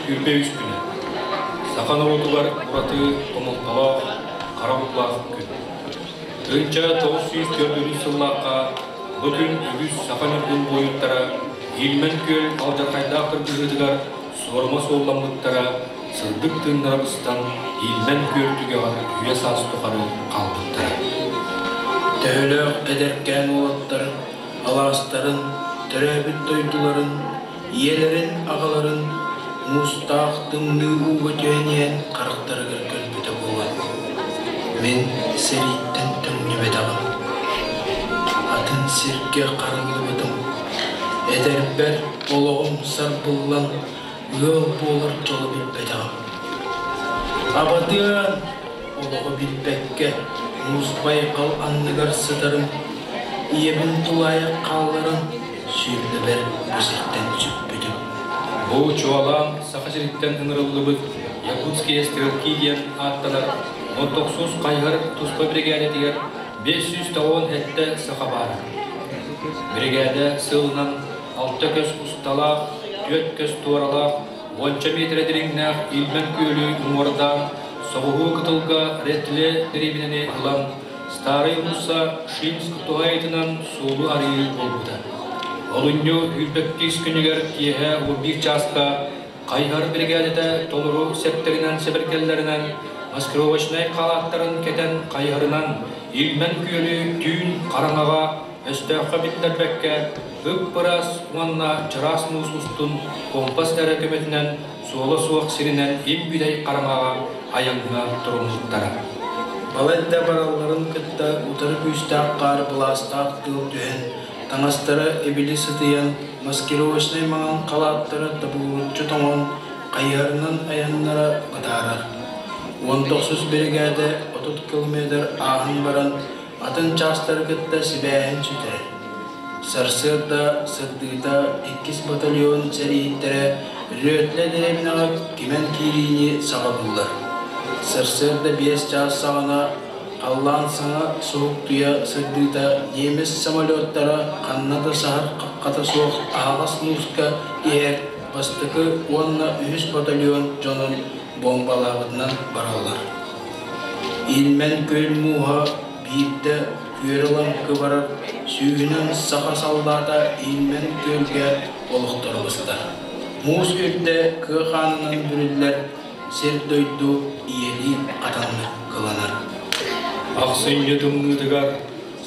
23 күнэ. Саха норуотугар ураты хомолтолоох, хара утлаах күн. 1904 сыллаахха бу күн үгүс саха ньургун буойуттара Ильмень күөл алдьархайдаах кыргыһыытыгар суорума суолламмыттара, сырдык тыыннара быстан Ильмень күөл түгэҕэр үйэ саас тухары хаалбыттара. Төһөлөөх эдэркээн уолаттар алаастарын, төрөөбүт дойдуларын, ийэлэрин, аҕаларын муустаах тымныы ууга түһэн иһэн харахтарыгар көрбүтэ буолан, мин сэрииттэн төҥнүбэтэҕим. Атын сиргэ хараллыбытым. Эдэрбэр олоҕум сарбыллан ыал буолар дьолу билбэтэҕим. Абатыан олоҕу билбэккэ муус байҕал анныгар сытарым, ийэбин тулаайах хаалларан сүүрбэбэр бу сиртэн сүппүтүм. Бу чуолаан Саха сириттэн ыҥырыллыбыт Якутские стрелки диэн ааттанар 19 хайыһар туспа биригээдэтигэр 597 саха баара. Биригээдэ сылынан 6 көс усталаах, 4 көс туоралаах, уонча миэтэрэ дириҥнээх Ильмень күөлү уҥуордаан, соҕуруу кытылга Ретле дэриэбинэни ылан, Старай Русса Шимск туһаайыытынан суолу арыйыы буолбута. Олунньу 22 күнүгэр киэһэ 11 чааска Хайыһар биригээдэтэ толору сэптэринэн-сэбиргэллэринэн, маскировочнай халааттарын кэтэн хайыһарынан Ильмень күөлү түүн хараҥаҕа өстөөххө биллэрбэккэ ып-ыраас уонна чараас муус устун компас эрэ көмөтүнэн суола суох сиринэн им-бүтэй хараҥаҕа айаҥҥа туруммуттара. Балайда баралларын кытта утары күүстээх хаар былаастаах тыал түһэн, таҥастара ибили сытыйан, маскировочнай маҥан халааттара табыллыччы тоҥон, хайыһарынан айаннара бытаарар. 19 биригээдэ 30 километр ааһан баран, атын чаастары кытта сибээһин сүтэрэр. Сарсыарда сырдыыта иккис батальон сэрииһиттэрэ Рөтлэ дэриэбинэҕэ кимэн киириини саҕалыыллар. Сарсыарда 5 чаас саҕана халлаан саҥа суһуктуйа сырдыыта немец самолеттара ханна да саһар хаххата суох аһаҕас мууска иһэр бастакы уонна үһүс батальон дьонун буомбалаабытынан бараллар. Ильмень күөл мууһа биирдэ күөрэ ылан кыбарар сүүһүнэн саха саллаата Ильмень күөлгэ олохторо быстар. Муус үрдэ кыа хаанынан бүрүллэр, сир-дойду ийэлии хатаннык кыланар. Ахсынньы тымныытыгар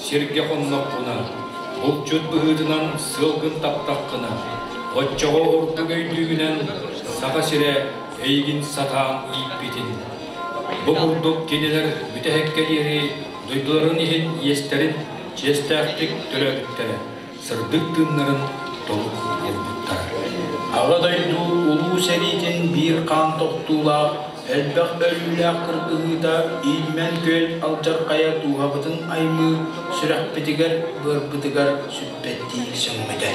сиргэ хонноххуна, булчут быһыытынан сыалгын таптаххына, оччоҕо ордук өйдүүгүнэн Саха сирэ эйигин сатаан ииппитин. Бу курдук кинилэр бүтэһиккэ диэри дойдуларын иһин иэстэрин чиэстээхтик төлөөбүттэрэ, сырдык тыыннарын толук уурбуттара. Аҕа дойду Улуу сэриитин биир хаан тохтуулаах, элбэх өлүүлээх кыргыһыыта Ильмень күөл алдьархайа дууһабытын аймыы, сүрэхпитигэр-быарбытыгар сүппэттии сөҥмүтэ.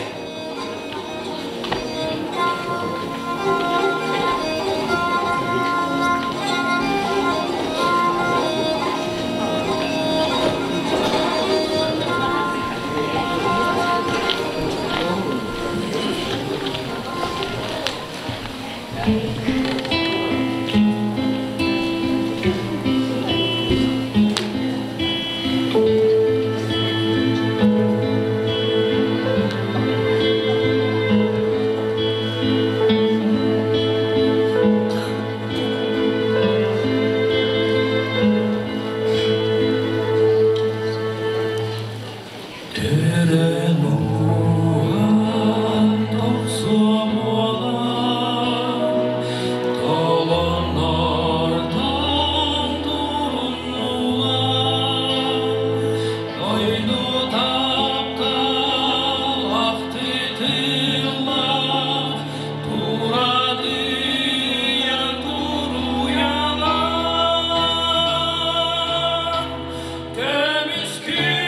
Төрөн ууһан тохсуо буолан, толоннортон туруннулар, дойду таптал ахтытыллар, турадыйан туруйалар. Көмүскүн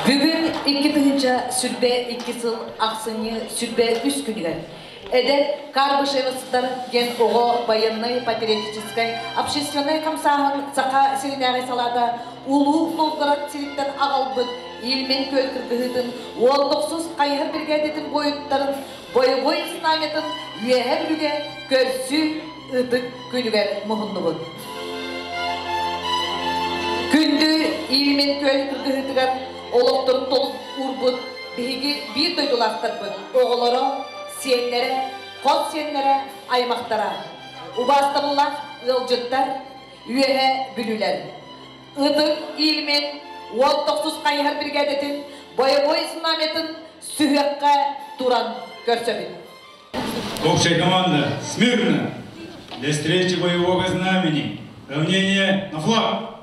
Бүгүн 2022 сыл ахсынньы 23 күнүгэр эдэр Карбышевецтар диэн оҕо байыаннай-патриотическай общественнай хамсааһын Саха сиринээҕи салаата Улуу Новгород сириттэн аҕалбыт Ильмень күөл кыргыһыытын 19 хайыһар биригээдэтин буойуттарын бойобуой знамятын Үөһээ Бүлүүгэ көрсүү ытык күнүгэр муһуннубут. Күндү Ильмень күөл кыргыһыытыгар олохторун толук уурбут биһиги биир дойдулаахтарбыт оҕолоро, сиэннэрэ, хос сиэннэрэ, аймахтара, убаастабыллаах ыалдьыттар, Үөһээ Бүлүүлэр. Ытык Ильмень 19 хайыһар биригээдэтин бойобуой знамятын сүһүөххэ туран көрсөбүт. Общая команда смирно! Для встречи боевого знамени! Равнение на флаг!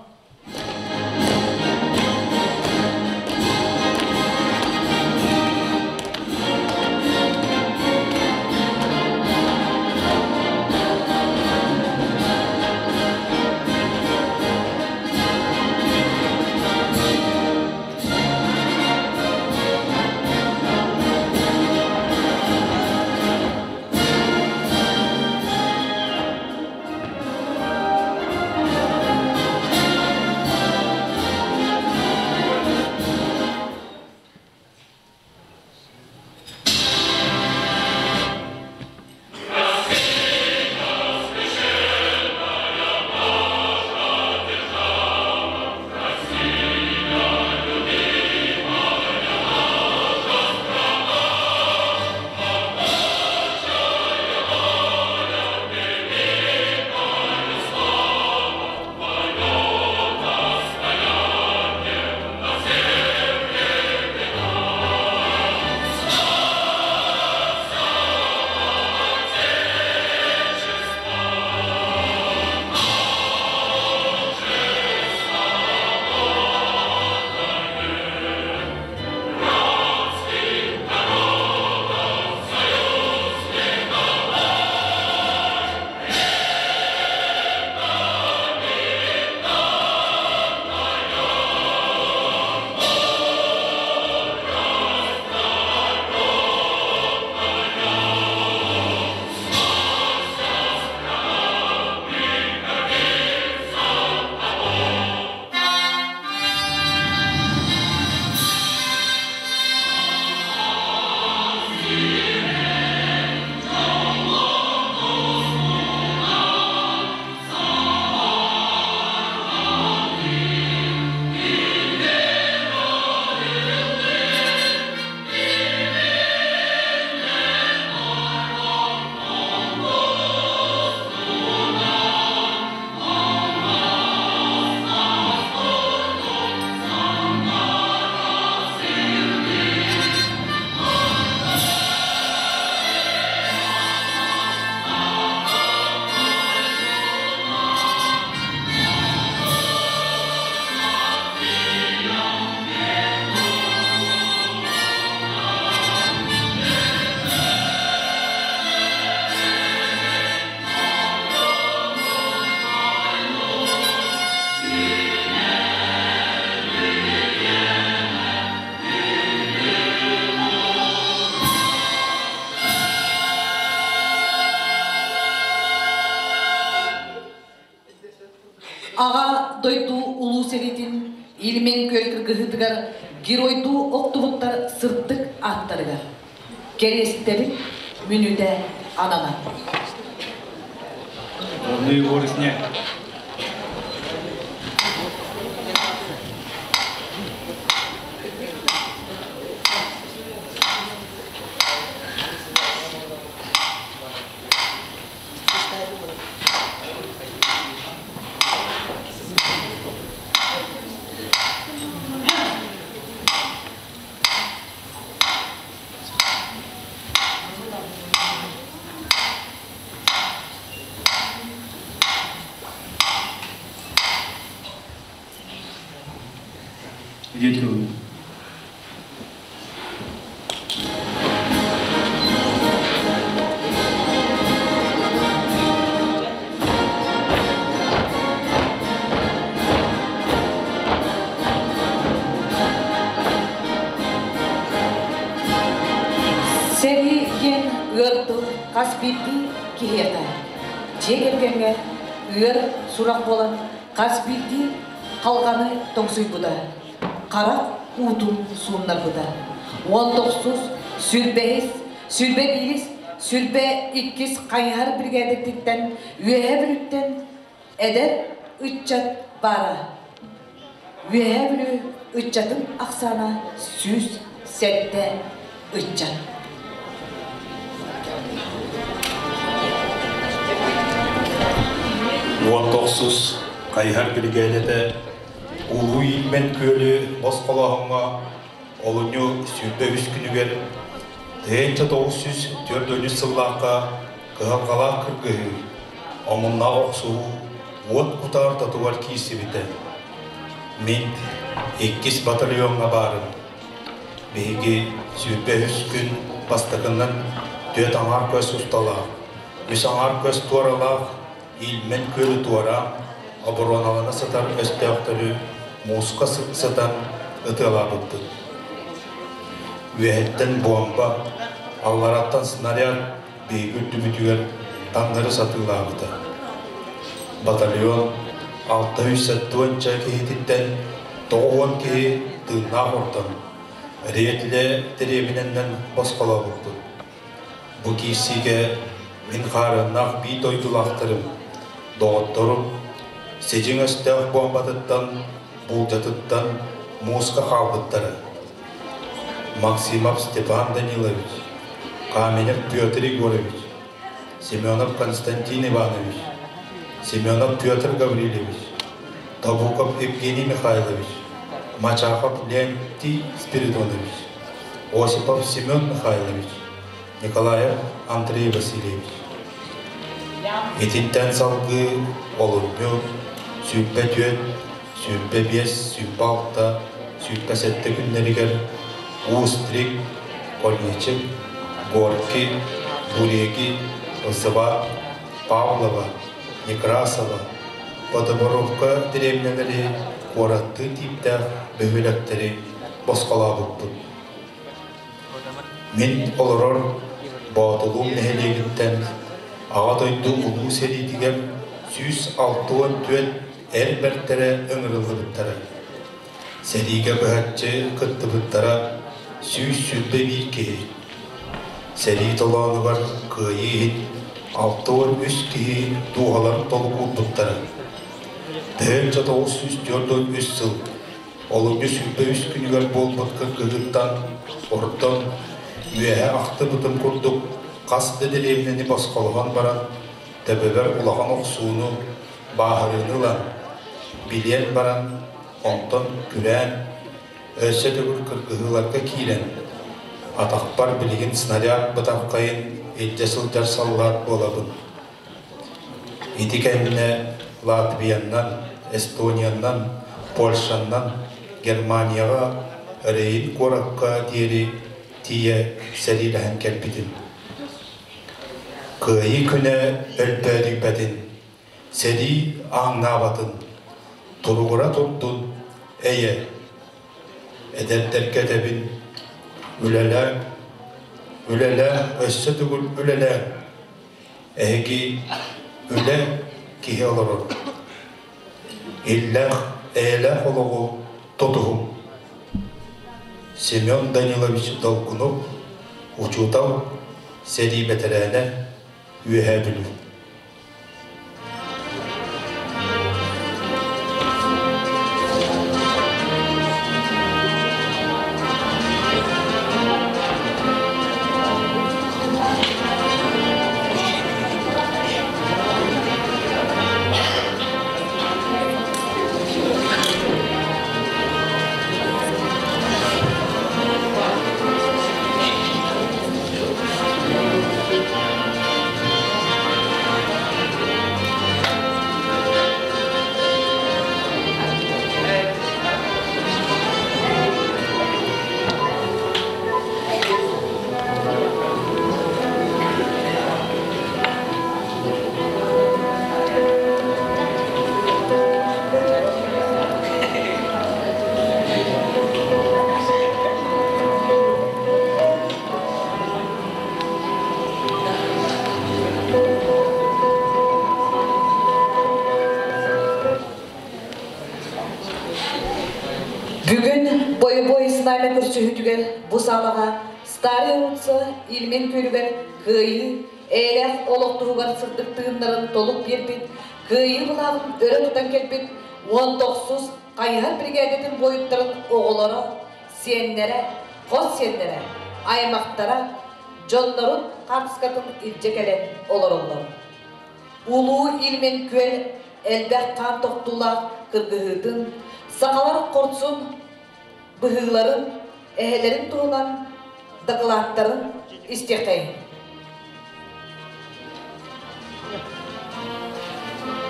Аҕа дойду улуу сэриитин Ильмень күөл кыргыһыытыгар геройдуу охтубуттар сырдык ааттарыгар кэриэстэбил мүнүүтэ ананар. Головные уборы снять. Идете. Ыар тыл хас биирдии киһиэхэ, дьиэ кэргэҥҥэ ыар сурах буолан хас биирдии халҕаны тоҥсуйбута, харах уутун сууннарбыта. 19, 25, 21, 22 хайыһар биригээдэтиттэн Үөһээ Бүлүүттэн эдэр ыччат баара. Үөһээ Бүлүү ыччатын ахсаана 107 ыччат. 19 хайыһар биригээдэтэ Улуу Ииммэн күөлү босхолооһуҥҥа олунньу 23 күнүгэр 1943 сыллаахха кыһалҕалаах кыргыһыы, омуннаах охсуһуу уот кутаа ортотугар киирсибитэ. Мин иккис батальоҥҥа баарым. Биһиги 23 күн бастакынан түөрт аҥаар көс усталаах, үс аҥаар көс туоралаах Ильмень күөлү туораан, оборуоналана сытар өстөөхтөрү мууска сытан ытыалаабыппыт. Үөһэттэн буомба, аллараттан снаряд биһиги үрдүбүтүгэр таҥнары сатыылаабыта. Батальон 670 киһититтэн 90 киһи тыыннаах ордон, Ретле дэриэбинэннэн босхолообуппут. Бу киирсиигэ мин хаарыаннаах биир дойдулаахтарым, доҕотторум сидьиҥ өстөөх буомбатыттан, буулдьатыттан мууска хаалбыттара. Максимов Степан Данилович, Каменев Петр Егорович, Семенов Константин Иванович, Семенов Петр Гаврильевич, Табуков Евгений Михайлович, Мачахов Леонтий Спиридонович, Осипов Семен Михайлович, Николаев Андрей Васильевич. Итинтэн салгыы олунньу 24, 25, 26, 27 күннэригэр Устрик, Количек, Горки, Буреги, Ысыба, Павлова, Некрасова, Подоборовка дэриэбинэлэри куораттыы тииптээх бөһүөлэктэри босхолообуппут. Мин олорор Боотулуум нэһилиэгиттэн Аҕа дойду Улуу сэриитигэр 164 эр бэртэрэ ыҥырыллыбыттара. Сэриигэ быһаччы кыттыбыттара 121 киһи. Сэрии толоонугар кыайыы иһин 63 киһи дууһаларын толук уурбуттара. 1943 сыл олунньу 23 күнүгэр буолбут кыргыһыыттан ордон үөһэ ахтыбытым курдук хас да дэриэбинэни босхолоһон баран төбөбөр улахан охсууну, бааһырыыны ылан, билиэн баран, онтон күрээн, өссө төгүл кыргыһыыларга киирэн, атахпар билигин снаряд бытархайын илдьэ сылдьар саллаат буолабын. Ити кэннэ Латвиянан, Эстониянан, Польшаннан, Германияҕа Рейн куоракка диэри тиийэ сэриилэһэн кэлбитим. Кыайыы күнэ өлбөөдүйбэтин, сэрии ааҥнаабатын, туругура турдун, эйэ. Эдэрдэргэ этэбин, үлэлээҥ, үлэлээҥ, өссө төгүл үлэлээҥ. Эһиги үлэ киһи олорор. Иллээх, эйэлээх олоҕу тутуһуҥ. Семен Данилович Долгунов, учуутал, сэрии бэтэрээнэ, Үөһээ Бүлүү. Бүгүн бойобуой знамя көрсүһүүтүгэр бу саалаҕа Старая Руссо Ильмень күөлүгэр Кыайыы, эйэлээх олох туһугар сырдык тыыннарын толук биэрбит, Кыайыы былааҕын өрө тутан кэлбит 19 хайыһар биригээдэтин буойуттарын оҕолоро, сиэннэрэ, хос сиэннэрэ, аймахтара дьоннорун хаартыскатын илдьэ кэлэн олороллор. Улуу Ильмень күөл элбэх хаан тохтуулаах кыргыһыытын, сахалар хорсун быһыыларын, эһэлэрин туһунан дакылааттарын истиэххэйиҥ.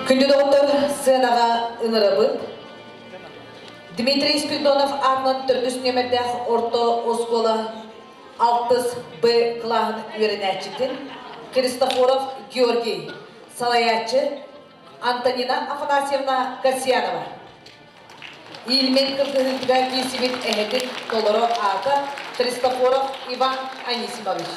Күндү доҕоттор, сыанаҕа ыҥырабыт. Дмитрий Спиридонов аатынан төрдүс нүөмэрдээх орто оскуола алтыс Б кылааһын үөрэнээччитин Христофоров Георгий, салайааччы Антонина Афанасьевна Касьянова. Ильмень кыргыһыытыгар киирсибит эһэтин толору аата Христофоров Иван Анисимович.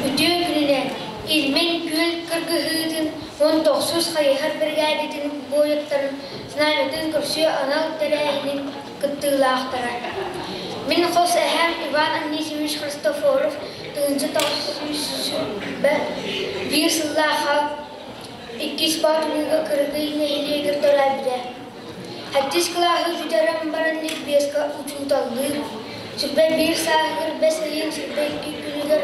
Үтүө күнүнэн Ильмень күөл кыргыһыытын 19 хайыһар биригээдэтин буойуттарын знамятын көрсүү анал тэрээһинин кыттыылаахтара. Мин хос эһээм Иван Анисимович Христофоров 1921 сыллаахха иккис Боотулууга Кыргый нэһилиэгэр төрөөбүтэ. Сэттис кылааһы бүтэрэн баран ликбезка учууталлыыр. 21 сааһыгар бэс ыйын 22 күнүгэр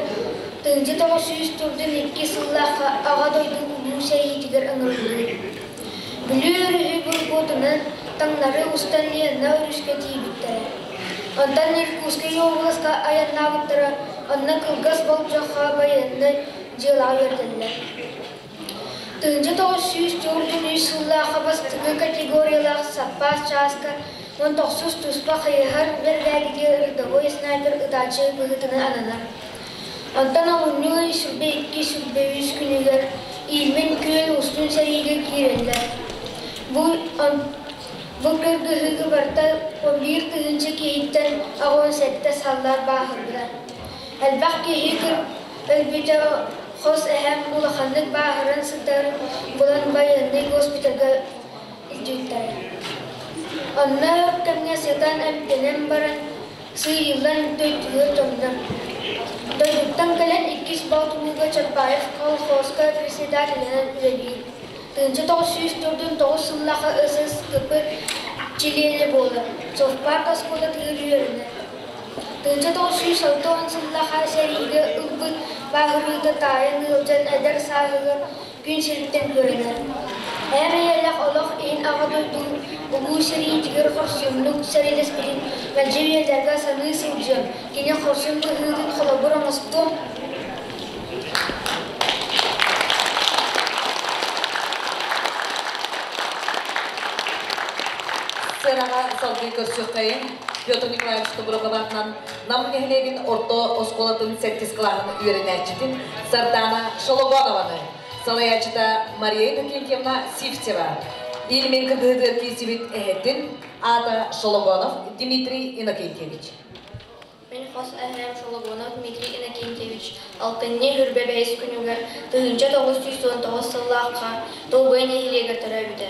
1942 сыллаахха Аҕа дойду Улуу сэриитигэр ыҥырыллыбыт. Бүлүү өрүһү бургуутунан таҥнары устан Лена өрүскэ тиийбиттэрэ. Онтон Иркутскай уобаласка айаннаабыттара, онно кылгас болдьоххо байыаннай дьыалаҕа үөрэтэллэр. 1943 сыллаахха бастакы категориялаах саппаас чааска 19 туспа хайыһар бэргээдигэ рядовой снайпер ытааччы быһыытынан ананар. Онтон олунньу ый 22-23 күнүгэр Ильмень күөл устун сэриигэ киирэллэр. Бу, бу кыргыһыыга барыта 11 тыһыынча киһиттэн 87 саллаат бааһырбыта. Элбэх киһи өлбүтэ хос эһэм улаханнык бааһыран сытар булан байыаннай госпитальга илдьибиттэрэ. Онно кэмҥэ сытан эмтэнэн баран сыыйыллан дойдуга төннөр. Дойдуттан кэлэн иккис Боотулууга Чапаев колхозка председателинэн үлэлиир. 1949 сыллаахха ССКП чилиэнэ буолар, Совпарк оскуолатыгар үөрэнэр. 1960 сыллаахха сэриигэ ылбыт бааһырыыта таайын ыалдьан эдэр сааһыгар күн сириттэн күрэнэр. Эр эйэлээх олох иһин Аҕа дойду Улуу сэриитигэр хорсуннук сэриилэспитин мэлдьи үйэлэргэ саныы сылдьыам, кини хорсун быһыытын холобур оҥостуом. Сыанаҕа салгыы көрсүөххэйин Петр Николаевич Тобуроков Нам нэһилиэгин орто оскуолатын сэттис кылааһын үөрэнээччитин Сардаана Шологонованы, салайааччыта Мария Иннокентьевна Сивцева, Ильмин кыргыһыытыгар киирсибит эһэтин аата Шологонов Дмитрий Иннокентьевич. Мин хос эһээм Шологонов Дмитрий Иннокентьевич алтынньы хүрбэ бэһис күнүгэр 1919 сыллаахха Толбой нэһилиэгэр төрөөбүтэ.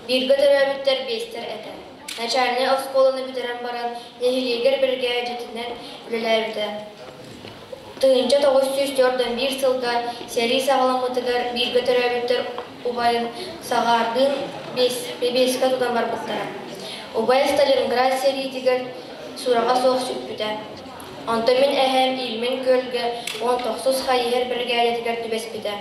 Бииргэ төрөөбүттэр биэстэр этэ. Начальнай оскуоланы бүтэрэн баран нэһилиэгэр биригээдьитинэн үлэлээбитэ. 1941 сылга сэрии саҕаламмытыгар бииргэ төрөөбүттэр убайын Саҕаардыын бэбиэскэ тутан барбыттара. Убайа Сталинград сэриитигэр сураҕа суох сүппүтэ. Онтон мин эһээм Ильмень күөлгэ 19 хайыһар биригээдэтигэр түбэспитэ.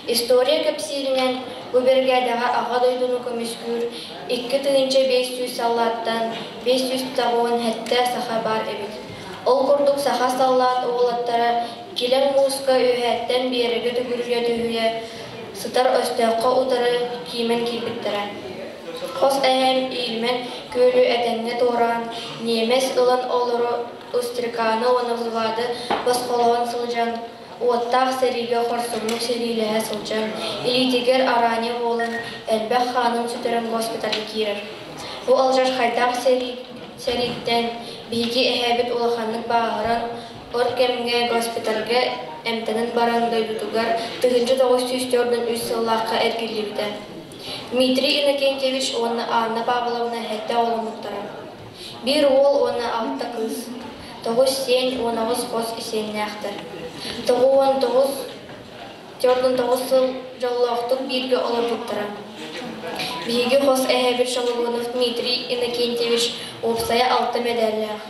История кэпсииринэн, бу биригээдэҕэ Аҕа дойдуну көмүскүүр 2500 саллааттан 597 саха баар эбит. Ол курдук саха саллаат уолаттара килэҥ мууска үөһээттэн биэрэгэ төгүрүйэ-түһүйэ сытар өстөөххө утары киимэн киирбиттэрэ. Хос эһээм Ильмень күөлү этэҥҥэ туораан, ньиэмэс ылан олору Устриканы уонна взводы босхолоон сылдьан, уоттаах сэриигэ хорсуннук сэриилэһэ сылдьан, илиитигэр араанньа буолан, элбэх хаанын сүтэрэн госпитальга киирэр. Бу алдьархайдаах сэрииттэн биһиги эһээбит улаханнык бааһыран, өр кэмҥэ госпитальга эмтэнэн баран дойдутугар 1943 сыллаахха эргиллибитэ. Дмитрий Иннокентьевич уонна Анна Павловна сэттэ оҕоломмуттара. Биир уол уонна алта кыыс, тоҕус сиэн 18 хос сиэннээхтэр. 99 49 сыл дьоллоохтук бииргэ олорбуттара. Биһиги хос эһэбит Шологонов Дмитрий Иннокентьевич уопсайа алта мэдээллээх.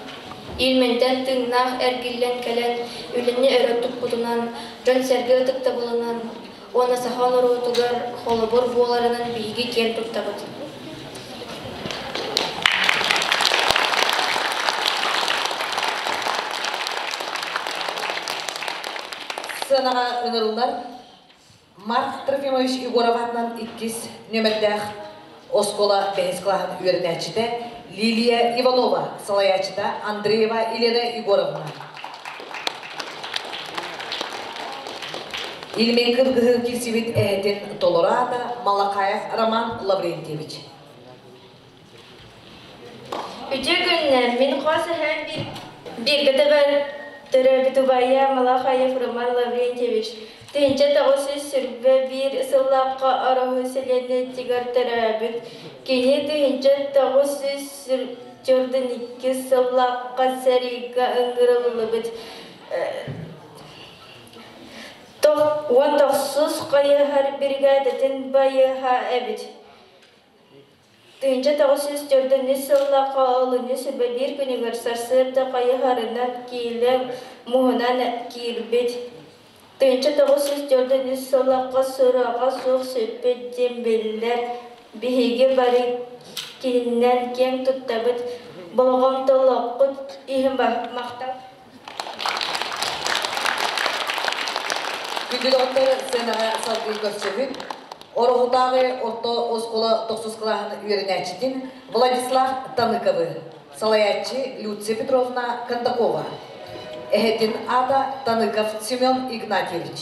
Ильментэн тыыннаах эргиллэн кэлэн үлэни өрө туппутунан, дьон-сэргэ ытыктабылынан уонна саха норуотугар холобур буоларынан биһиги киэн туттабыт. Сыанаҕа ыҥырыллар Марк Трофимович Егоров аатынан иккис нүөмэрдээх оскуола бэһис кылааһын үөрэнээччитэ Лилия Иванова, салайааччыта Андреева Елена Егоровна. Ильмень кыргыһыы киирсибит эһэтин толору аата Малакаев Роман Лаврентьевич. Үтүө күннэр, мин хос эһэм бииргэ тэбэр төрөөбүт убайа Малахаев Роман Лаврентьевич 1921 сыллаахха Ороһу сэлиэнньэтигэр төрөөбүт. Кини 1942 сыллаахха сэриигэ ыҥырыллыбыт. 19 хайыһар биригээдэтин байыаһа эбит. 1943 сыллаахха олунньу сүбэ биир күнүгэр сарсыарда хайыһарынан киилэ муһунан киирбит. 1943 сыллаахха сураҕа суох сүппүт диэн биллэр. Биһиги бары кининэн киэҥ туттабыт, болҕомтолооххут иһин махтал. Күндү доҕоттор, сценаҕа салгыы көрсөбүт. Ороһутааҕы орто оскуола тохсус кылааһын үөрэнээччитин Владислав Таныковы, салайааччы Люция Петровна Кондакова. Эһэтин аата Таныков Семен Игнатьевич.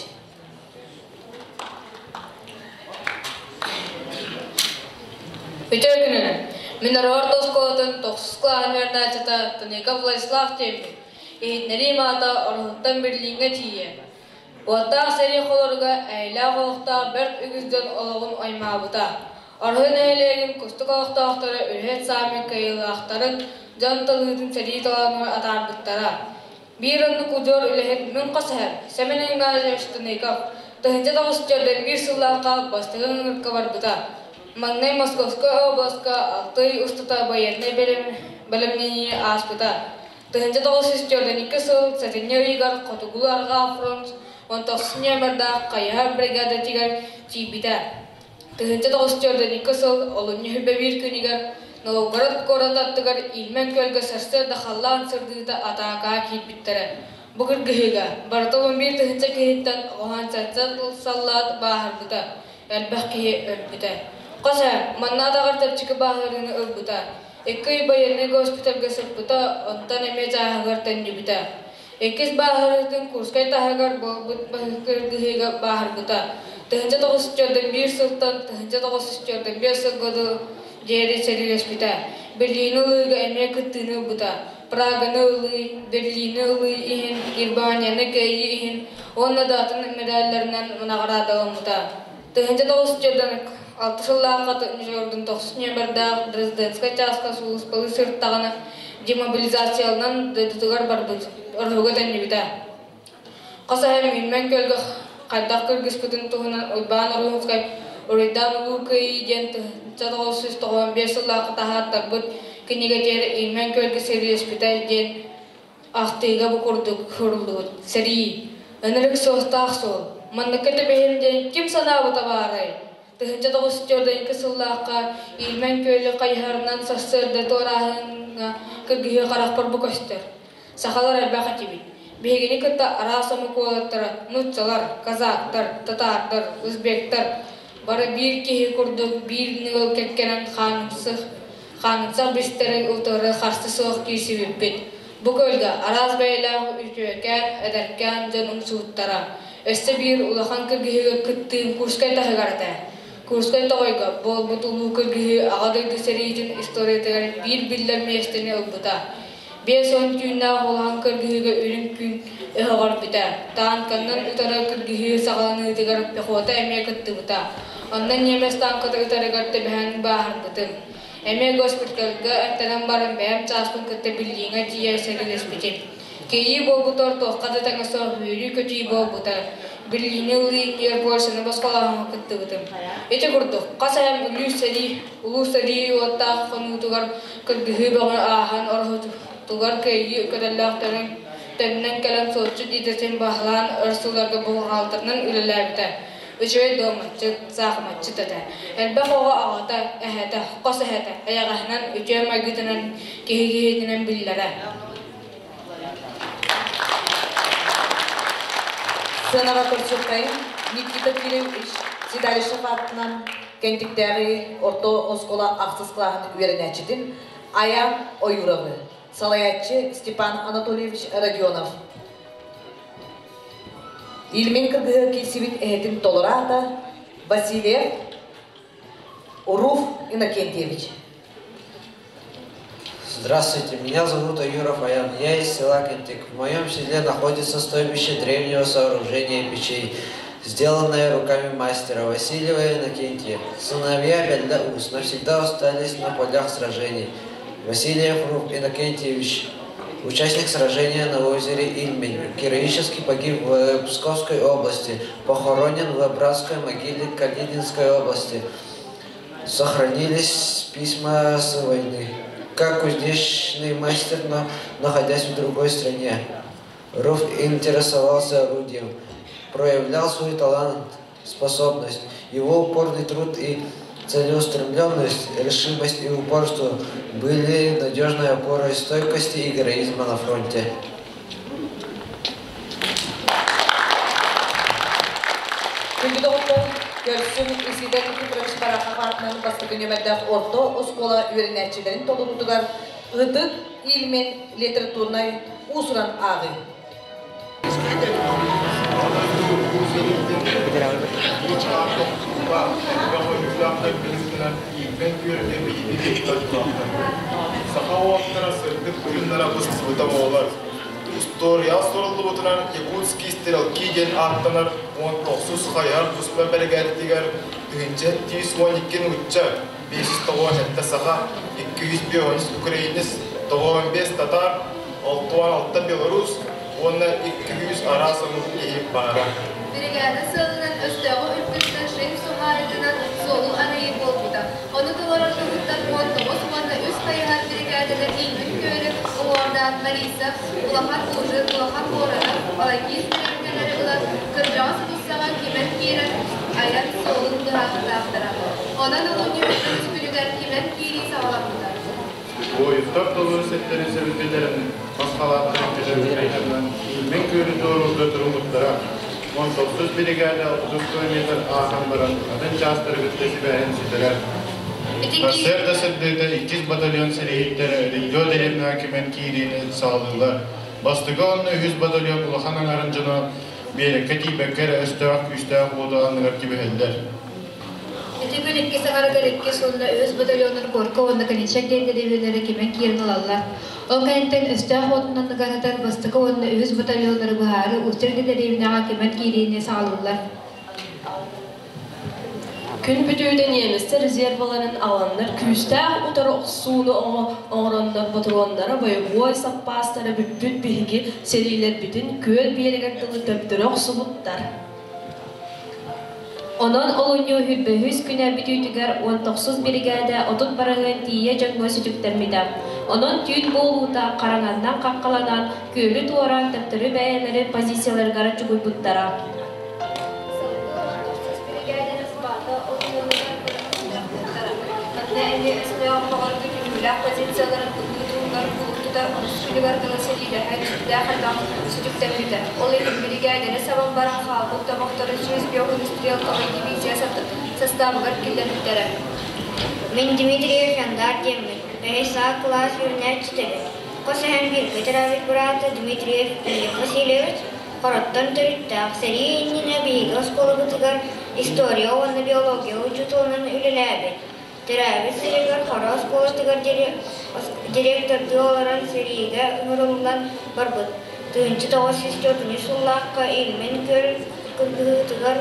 Үтүө күнүнэн! Мин Орто оскуолатын тохсус кылааһын үөрэнээччитэ Таников Владислав диэммин. Иһитиннэриим аата Ороһуттан Берлиҥҥэ тиийэ. Уоттаах сэрии холоруга эйэлээх олохтоох бэрт үгүс дьон олоҕун аймаабыта. Ороһу нэһилиэгин кустук олохтоохторо үлэһит саамай кыайыылаахтарын, дьон талыытын сэрии толоонугар атаарбыттара. Биир оннук удьуор үлэһит мин хос эһэм Сэмэн Игнатьевич Тыныков 1941 сыллаахха бастакы ыҥырыкка барбыта. Маҥнай Московскай областка алта ый устата байыаннай бэлэмнэниини ааспыта. 1942 сыл сэтинньи ыйыгар Хотугулуу-Арҕаа фронт 19 нүөмэрдээх хайыһар бригадатыгар тиийбитэ. 1942 сыл олунньу 21 күнүгэр Новгород куорат аттыгар Ильмень күөлгэ сарсыарда халлаан сырдыыта атаакаҕа киирбиттэрэ. Бу кыргыһыыга барыта 11 тыһыынча киһиттэн 17 саллаат бааһырбыта, элбэх киһи өлбүтэ. Хос ээ, манна атаҕар чэпчэки бааһырыыны ылбыта. Икки ый байыаннай госпитальга сыппыта, онтон эмиэ чааһыгар төннүбүтэ. Иккис бааһырыытын Курскай таһыгар буолбут кыргыһыыга бааһырбыта. 1941 сылтан 1945 сылга диэри сэриилэспитэ. Берлини ылыыга эмиэ кыттыыны ылбыта. Праганы ылыы, Берлини ылыы иһин, Германияны кыайыы иһин уонна да атын медалларынан наҕараадаламмыта. 1946 сыллаахха тохсус нүөмэрдээх Дрезденскай чааска сулууспалыы сырыттаҕына демобилизацияланан дойдутугар барбыт, Ороһуга төннүбүтэ. Хас эһэм Ильмень күөлгэ хайдах кыргыспытын туһунан Уйбаан Оруоһускай Уруйдаан Улуу Кыайыы диэн 1995 сыллаахха таһааттарбыт кинигэтигэр Ильмень күөлгэ сэриилэспитэ диэн ахтыыга бу курдук суруллубут. Сэрии. Ынырык суостаах суол. Манныкка түбэһим диэн ким санаабыта баарай? 1942 сыллаахха Ильмень күөлү хайыһарынан сарсыарда туорааһыҥҥа кыргыһыы харахпар бу көстөр. Сахалар элбэх этибит. Биһигини кытта араас омук уолаттара, нууччалар, казактар, татаардар, узбектар бары биир киһи курдук биир ньыгыл кэккэнэн хаанымсых, хаанымсах бистэри утары харсы суох киирсибиппит. Бу күөлгэ араас бэйэлээх үтүөкээн, эдэркээн дьон умсубуттара. Өссө биир улахан кыргыһыыга кыттыым Курскай таһыгар этэ. Курскай тоҕойго буолбут улуу кыргыһыы Аҕа дойду сэриитин историятыгар биир биллэр миэстэни ылбыта. 50 түүннээх улахан кыргыһыыга үрүҥ күн өһөҕөрбүтэ. Таанканнан утары кыргыһыы саҕаланыытыгар пехота эмиэ кыттыбыта. Онно немец танката ытарыгар түбэһэн бааһырбытым. Эмиэ госпитальга эмтэнэн баран бэйэм чааспын кытта Берлиҥҥэ тиийэ сэриилэспитим. Кыайыы буолбутугар туохха да тэҥэ суох үөрүү-көтүү буолбута. Берлини ылыы иннигэр Польшаны босхолооһуҥҥа кыттыбытым. Ити курдук, хас айан Улуу сэрии, Улуу сэрии уоттаах хонуутугар кыргыһыы бөҕөнү ааһан ороһутугар кыайыы көтөллөөхтөрүн төннөн кэлэн суотчут идэтин баһылаан өр сылларга бухгалтырынан үлэлээбитэ. Үчүгэй дуоматчыт, саахыматчыт этэ. Элбэх оҕо аҕата, эһэтэ, хос эһэтэ эйэҕэһинэн, үтүө майгытынан киһи киһитинэн биллэрэ. Сыанаҕа көрсүөххэйин Никита Кириллович Седалищев аатынан Кэнтиктээҕи орто оскуола ахсыс кылааһын үөрэнээччитин Аян Оюровы, салайааччы Степан Анатольевич Родионов. Ильмень кыргыһы киирсибит эһэтин толору аата Васильев Руф Иннокентьевич. Здравствуйте, меня зовут Аюров Аян, я из села Кентик. В моем селе находится стойбище древнего сооружения печей, сделанное руками мастера Васильева Иннокентия. Сыновья Бельда-Ус навсегда остались на полях сражений. Васильев Руф Иннокентьевич, участник сражения на озере Ильмень, героически погиб в Псковской области, похоронен в братской могиле Калининской области. Сохранились письма с войны. Как кузнечный мастер, но находясь в другой стране, Руф интересовался орудием, проявлял свой талант, способность. Его упорный труд и целеустремленность, решимость и упорство были надежной опорой стойкости и героизма на фронте. Күндү доҕоттор, көрсүҥ Исидор Никифорович Барахов аатынан бастакы нүөмэрдээх орто оскуола үөрэнээччилэрин толоруутугар Ытык Ильмень литературнай уус-уран ааҕыы. Саха уолаттара сырдык тыыннара быстыбыта буолар. Устуоруйа суруллубутунан Якутские стрелки диэн ааттанар 19 хайыһар туспа бэрэгээдэтигэр 1112 нуучча, 597 саха, 253 украинец, 95 татар, 66 белорус уонна 200 араас омук киһи баара. Биригээдэ сыалынан өстөөҕү үрдүттэн Шим суһаайытынан суолу арыйыы буолбута. Ону толорор туһуттан 19 уонна үс хайыһар биригээдэлэр Иҥмит күөлү уҥуордаан Борисов, Улахан Ужин, Улахан Воронов, Балагиз дэриэбинэлэри ылан, кырдьаҕас уулуссаҕа кимэн киирэн айан суолун быһаарбытаахтара. Онон олунньу үһүс күнүгэр кимэн киирии саҕаламмыта. Буойуттар толору сэптэрин сэбиргэлэрин мас халааттарын кэтэн Ииммэн күөлү туоруурга туруммуттара. 19 биригээдэ 30 километр ааһан баран атын чаастары кытта сибээһин сүтэрэр. Сарсыарда сырдыыта иккис батальон сэрииһиттэрэ Ридо дэриэбинэҕэ кимэн киириини саҕалыыллар. Бастакы уонна үһүс батальон улахан аҥарын дьоно биэрэккэ тиийбэккэ эрэ өстөөх күүстээх уоту анныгар түбэһэллэр. Ити күн иккис аҥарыгар иккис уонна үһүс батальоннар Горка уонна Калинчак диэн дэриэбинэлэри кимэн киирэн ылаллар. Ол кэнниттэн өстөөх уотунан ыганытар бастакы уонна үһүс батальоннары быһаары Устья дэриэбинэҕэ кимэн киириини саҕалыыллар. Күн бүтүүтэ немецтэр резерваларын аҕаланнар күүстээх утары охсууну оҥороннор ботуруоннара бойобуой саппаастара бүппүт биһиги сэриилэрбитин күөл биэрэгэр дылы төптөрү охсубуттар. Онон олунньу үһүс күнэ бүтүүтүгэр 19 биригээдэ 30 бараһыан тиийэ дьоҥҥо сүтүктэммитэ. Онон түүн буолуута хараҥаннан хаххаланан, күөлү туораан төптөрү бэйэлэрин позицияларыгар чугуйбуттара. Салгыы 19 биригээдэни сыбаата олунньуллугар бырахтара. Манна эмиэ өстөөх баҕаргы түмүүлээх позицияларын ылыы туһугар кулун тутар онус күнүгэр дылы сэриилэһэн сүрдээх элбэх сүтүктэммитэ. Ол иһин биригээдэни сабан баран хаалбыт тобохтору 105 стрелковай дивизия састаабыгар киллэрбиттэрэ. Мин Дмитриев Яндар диэммин, бэһис А кылаас үөрэнээччитэбин. Хос эһэм бииргэ төрөөбүт быраата Дмитриев Илья Васильевич Хороттон төрүттээх, сэрии иннинэ биһиги оскуолабытыгар история уонна биология учууталынан үлэлээбит. Төрөөбүт сиригэр Хоро оскуолатыгар директордыы олорон сэриигэ ыҥырыллан барбыт. 1904 сыллаахха Ильмень күөл кыргыһыытыгар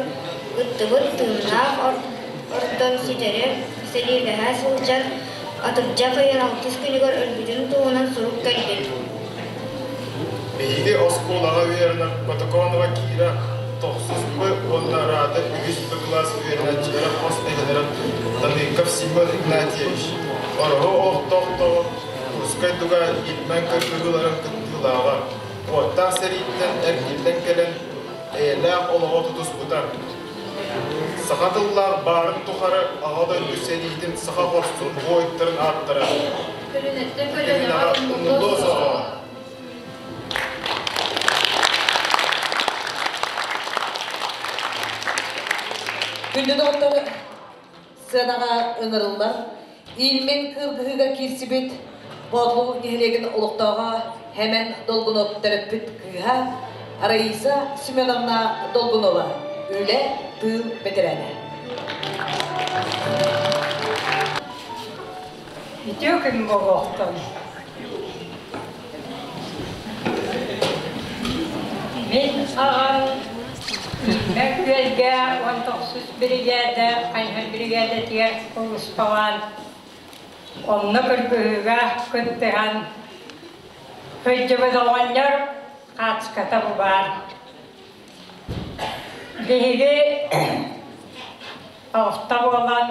ыттыбыт тыыннаах ордон ситэри сэриилэһэ сылдьан Атырдьах ыйын алтыс күнүгэр өлбүтүн туһунан сурук кэлбит. Биһиги оскуолаҕа үөрэнэр Котоконова Кира тохсус Б уонна Рада үһүс Б кылаас үөрэнээччилэрэ хос эһэлэрэ Таныков Семен Игнатьевич, Ороһу олохтоохторо Курскай дуга Ильмень кыргыһыыларын кыттыылааҕа, уоттаах сэрииттэн эргиллэн кэлэн эйэлээх олоҕу тутуспута. Саха тыллаах баарын тухары Аҕа дойду сэриитин саха хорсун буойуттарын ааттара Көлүнэттэн көлүөнэҕэ умнуллуо суоҕа. Күндү доҕоттор, сыанаҕа ыҥырыллар Ильмень кыргыһыыга киирсибит Боотулуу нэһилиэгин олохтооҕо Хэмэн Долгунов төрөппүт кыыһа Раиса Семеновна Долгунова, үлэ, тыыл бэтэрээнэ. Үтүө күн буолуохтун. Мин аҕам Иитмэ күөлгэ уон тохсус биригээдэ хайыһар биригээдэтигэр сулууспалаан, онно кыргыһыыга кыттыһан, Кыйдьыбыт оҕонньор хаачыката бу баар. Биһиги алта буолан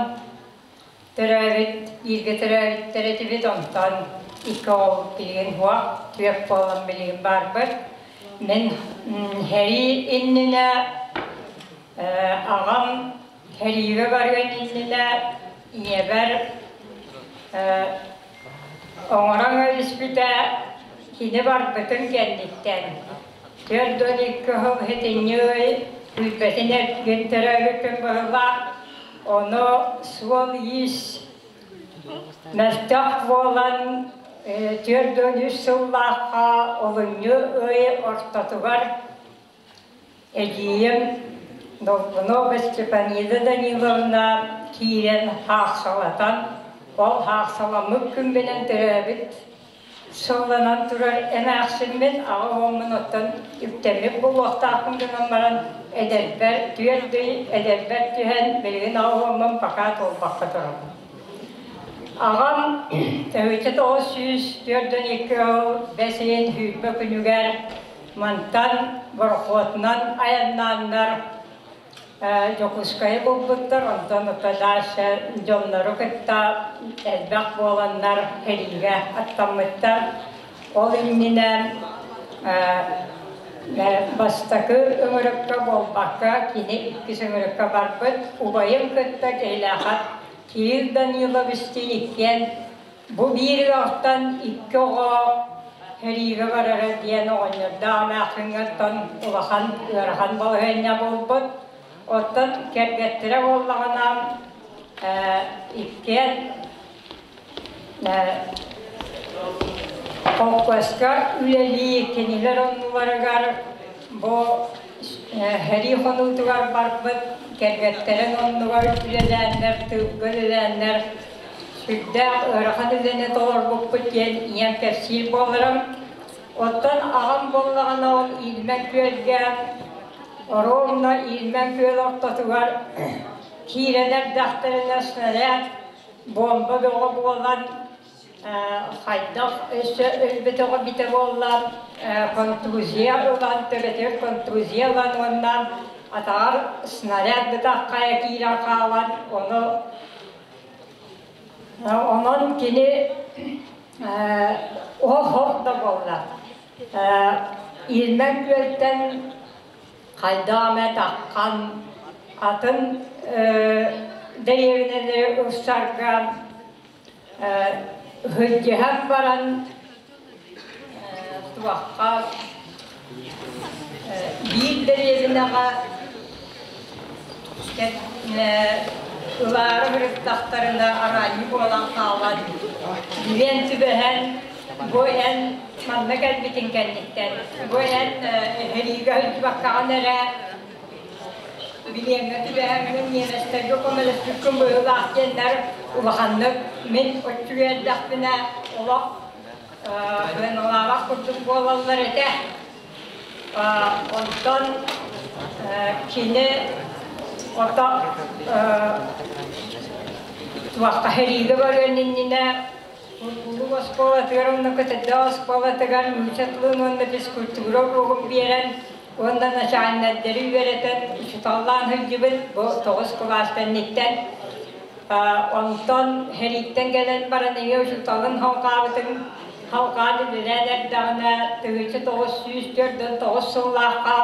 Төрөөбүт, бииргэ төрөөбүттэр этибит, онтон икки оҕобут билигин суох, түөрт буолан билигин баарбыт. Мин сэрии иннинэ аҕам сэриигэ барыан иннинэ ийэбэр оҥорон өлүспүтэ, кини барбытын кэнниттэн 42 сыл сэтинньи ый сүүрбэтин эргин төрөөбүппүн быһыылаах. Ону суол-иис мөлтөх буолан 43 сыллаахха олунньу ый ортотугар эдьиийим Долгунова Степанида Даниловна киирэн хаахсалатан, ол хаахсаламмыт күммүнэн төрөөбүт Сылланан турар эмээхсиммин аҕа уоммун оттон үктэммит буолуохтаахпын гынан баран эдэрбэр түөрт ый эдэрбэр түһэн билигин аҕа уоммун пока туолбакка турабын. Аҕам 1942 сыл бэс ыйын сүүрбэ күнүгэр мантан борохуотунан айаннааннар Дьокуускайы булбуттар, онтон дальше дьоннору кытта элбэх буоланнар сэриигэ аттаммыттар. Ол иннинэ бастакы ыҥырыкка буолбакка, кини иккис ыҥырыкка барбыт. Убайым кытта Киһилээхэ Кирилл Даниловичтыын иккиэн бу биир ыалтан икки оҕо сэриигэ барара диэн оҕонньордоох эмээхсиҥҥэ улахан ыарахан балаһыанньа буолбут. Оттон кэргэттэрэ буоллаҕына иккиэн холкуоска үлэлии кинилэр оннуларыгар бу сэрии хонуутугар барбыт кэргэттэрин оннугар үлэлээннэр, тыылга үлэлээннэр сүрдээх ыарахан үлэни толорбуппут диэн ийэм кэпсиир буоларым. Оттон аҕам буоллаҕына ол Иилмэн күөлгэ оруобуна Иилмэн күөл ортотугар киирэн эрдэхтэринэ снаряд буомба бөҕө буолан хайдах өссө өлбөтөҕө битэ буолла контузия ылан төбөтүгэр контузия ылан уонна атаҕар снаряд бытаххайа киирэн хаалан ону Онон кини оһох да буолла. Иирмэн күөлтэн хайдах эмэ таххан атын дэриэбинэлэри ылсарга сылдьыһан баран туохха биир дэриэбинэҕэ ылаары сырыттахтарына араанньы буолан хаалан билиэн түбэһэн бу эн манна кэлбитин кэнниттэн бу эн сэриигэ сылдьыбаккаҕын эрэ билиэҥҥэ түбэһэҥҥин ньиэмэстэргэ көмөлөспүккүн быһыылаах диэннэр улаханнык мин оччугуй эрдэхпинэ олох сыаналаабат курдук буолаллар этэ. Онтон кини ото Туохха сэриигэ барыан иннинэ Ургулук оскуолатыгар уонна Көтөрдөөх оскуолатыгар нуучча тылын уонна физкультура уруогун биэрэн уонна начальнайдары үөрэтэн учууталлаан сылдьыбыт бу тоҕус кылаас кэнниттэн. Онтон сэрииттэн кэлэн баран эмиэ учууталын халҕаабытын халҕаан үлэлээн эрдэҕинэ 1949 сыллаахха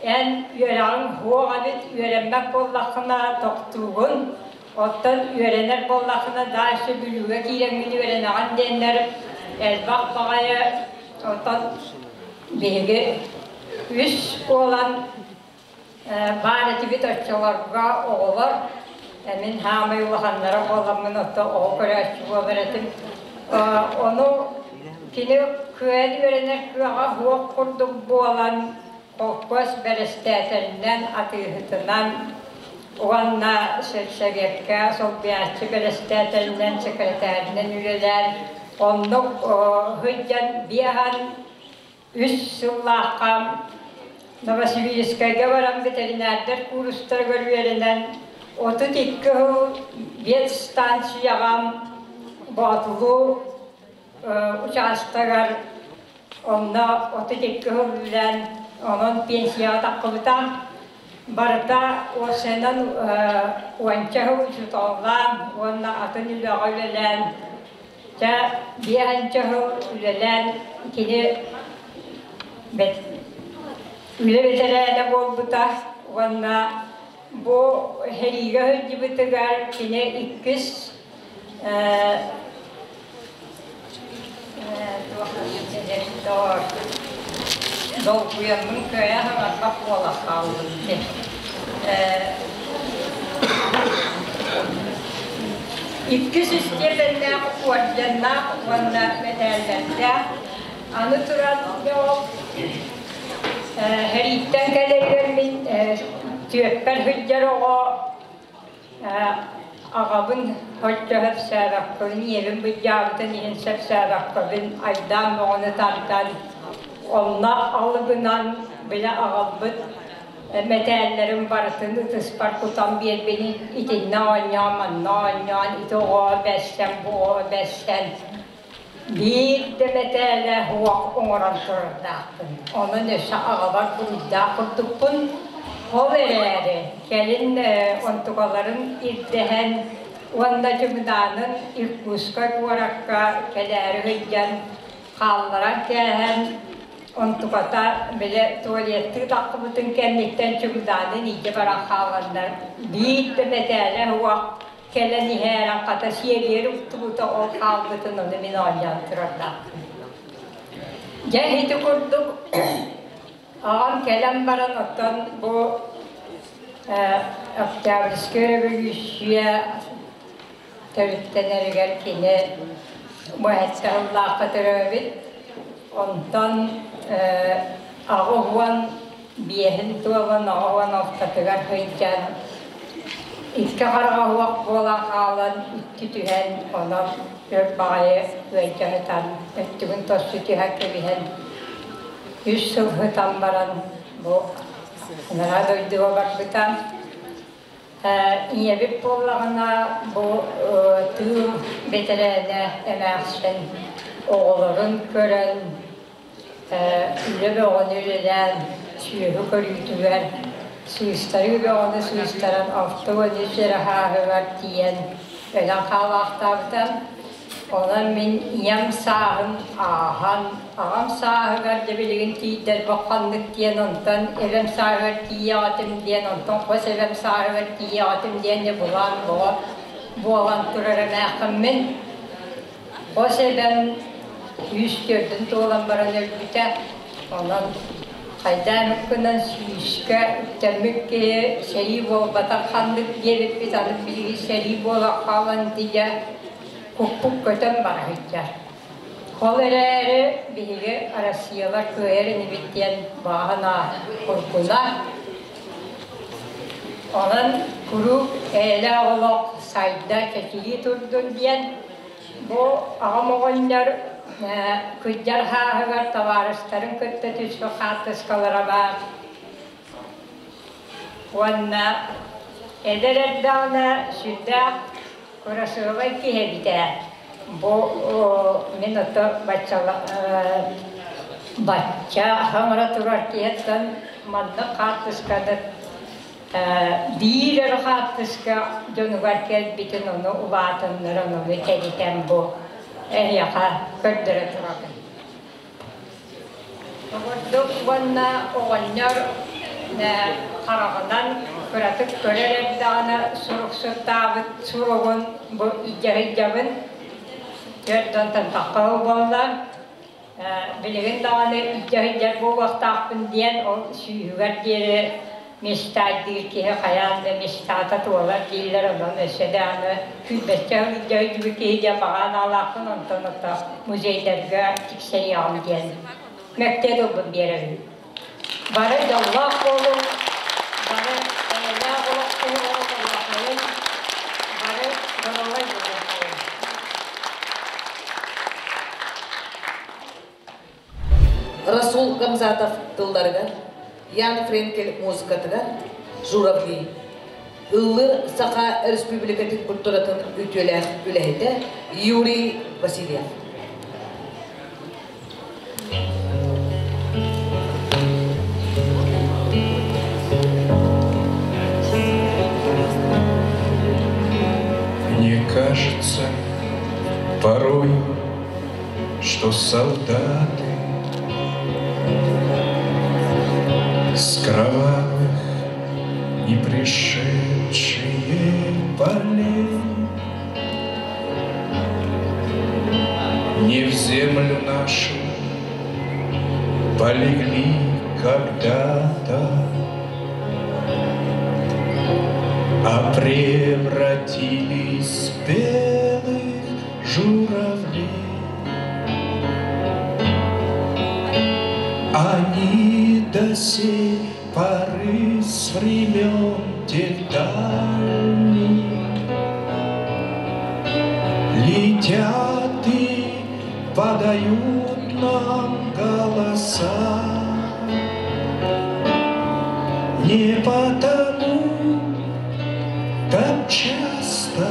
эн үөрэҕиҥ суох эбит, үөрэммэт буоллаххына тохтуугун, оттон үөрэнэр буоллаххына дальше Бүлүүгэ киирэҥҥин үөрэнэҕин диэннэр элбэх баҕайы оттон биһиги үс буолан баар этибит оччолорго оҕолор мин хаамай улаханнара буоламмын отто оҕо көрөөччү буолар этим. Ону кини кыайан үөрэнэр кыаҕа суох курдук буолан холкуос бэрэстээтэлинэн, атыыһытынан уонна сельсоветка солбуйааччы бэрэстээтэлинэн, секретарынан үлэлээн, оннук сылдьан биэһэн үс сыллаахха Новосибирскайга баран ветеринардар куурустарыгар үөрэнэн, 32 сыл ветстанцияҕа Боотулуу учаастагар онно 32 сыл үлэлээн, онон пенсияҕа таххыбыта. Барыта уопсайынан уонча сыл учууталлаан уонна атын үлэҕэ үлэлээн, чэ, биэһэнчэ сыл үлэлээн кини үлэ бэтэрээнэ буолбута уонна бу сэриигэ сылдьыбытыгар кини иккис Долгуйаммын кыайа саҥарбат буола хааллым Иккис истиэпэннээх орденнаах уонна мэтээллэрдээх. Аны туран ол сэрииттэн кэлэригэр мин түөппэр сылдьар оҕо Аҕабын соччо сөпсөөбөккөбүн, ийэбин былдьаабытын иһин сөпсөөбөккөбүн айдаан бөҕөнү тардан, онно алыгынан бile аҕалбыт мэтээллэрин барытын ытыспар кутан биэрбин итиннэ оонньоон, манна оонньоон, ити оҕо бэссэн, бу оҕо бэссэн биир да мэтээлэ суох оҥорон турардаахпын. Онон өссө аҕабар буруйдаах курдукпун. Ол эрээри кэлин онтукаларын ирдэһэн уонна чымыдаанын Иркутскай куоракка кэлээри сылдьан хаалларан кээһэн онтуката бile туалеттыы таххыбытын кэнниттэн чымыдаанын илдьэ баран хааланнар биир да мэтээлэ суох кэлэн иһээрэн хата сиэлиэр уктубута ол хаалбытын ону мин оонньоон турардаахпын. Дьэ ити курдук аҕам кэлэн баран оттон бу Октябрьскай революция төрүттэнэригэр кини бу сыллаахха төрөөбүт. Онтон 85-ин туолан 86-тыгар сылдьан икки хараҕа суох буолан хаалан икки түһэн онон өр баҕайы ыалдьа сытан өттүгүн тосту түһэн кэбиһэн үс сыл сытан баран бу анараа дойдуга барбыта. Ийэбит буоллаҕына бу тыыл бэтэрээнэ эмээхсин оҕолорун көрөн үлэ бөҕөнү үлэлээн сүөһү көрүүтүгэр сыыстарыы бөҕөнү сыыстаран 63 эрэ сааһыгар тиийэн өлөн хаалаахтаабыта. Онон мин ийэм сааһын ааһан, аҕам сааһыгар дьэ билигин тиийдэрбэх ханнык диэн, онтон эбэм сааһыгар тиийэҕитим диэн, онтон хос эбэм сааһыгар тиийэҕитим диэн дьэ булаан боҕо буолан турар эмээххиммин. Хос эбэм үс төрдүн туолан баран өлбүтэ. Онон хайдаан гынан сүүскэ үктэммит киһи сэрии буолбатах ханнык диэбиппит аны билигин сэрии буола хаалан дьэ куппут көтөн бара сылдьар. Ол эрээри биһиги Россиялар кыайар инибит диэн баҕа куркуна. Онон куруук эйэлээх олох сайда чэчирии турдун диэн бу аҕам оҕонньор кырдьар сааһыгар табаарыстарын кытта түспүт хаартыскалара баар. Уонна эдэр эрдэҕинэ сүрдээх. Кырасыабай киһи эбит ээ. Бу мин ото баччала бачча хаҥыра турар киһиттэн маннык хаартысканы биир эрэ хаартыска дьонугар кэлбитин ону улаатыннаран ону тэнитэн бу эһиэхэ көрдөрө турабын. Оҕордук уонна оҕонньор хараҕынан кыратык көрөр эрдэҕинэ суруксуттаабыт суругун бу илдьэ сылдьабын. Түөрт уонтан тахха буолла. Билигин даҕаны илдьэ сылдьар буолуохтаахпын диэн ол сүүһүгэр диэри мечтайдыыр киһи хайаан да мечтата туолар дииллэр, онон өссө даҕаны күүрбэччэ сылдьа сылдьыбыт киһи диэн баҕа санаалаахпын, онтон ото музейдарга тиксэриэҕим диэн мэктиэ тылбын биэрэбин. Бары дьоллоох буолуҥ, бары эйэлээх олох туһугар олоруоххайыҥ, бары доруобай буолуоххайыҥ. Расул Гамзатов тылларыгар, Ян Френкель музыкатыгар «Журавли» ыллыыр Саха Республикатын культуратын үтүөлээх үлэһитэ Юрий Васильев. Мне кажется порой, что солдаты с кровавых не пришедшие полей Не в землю нашу полегли когда-то, А превратились в белых журавлей. Они до сей поры с времен тех дальних Летят и подают нам голоса. Не потому так часто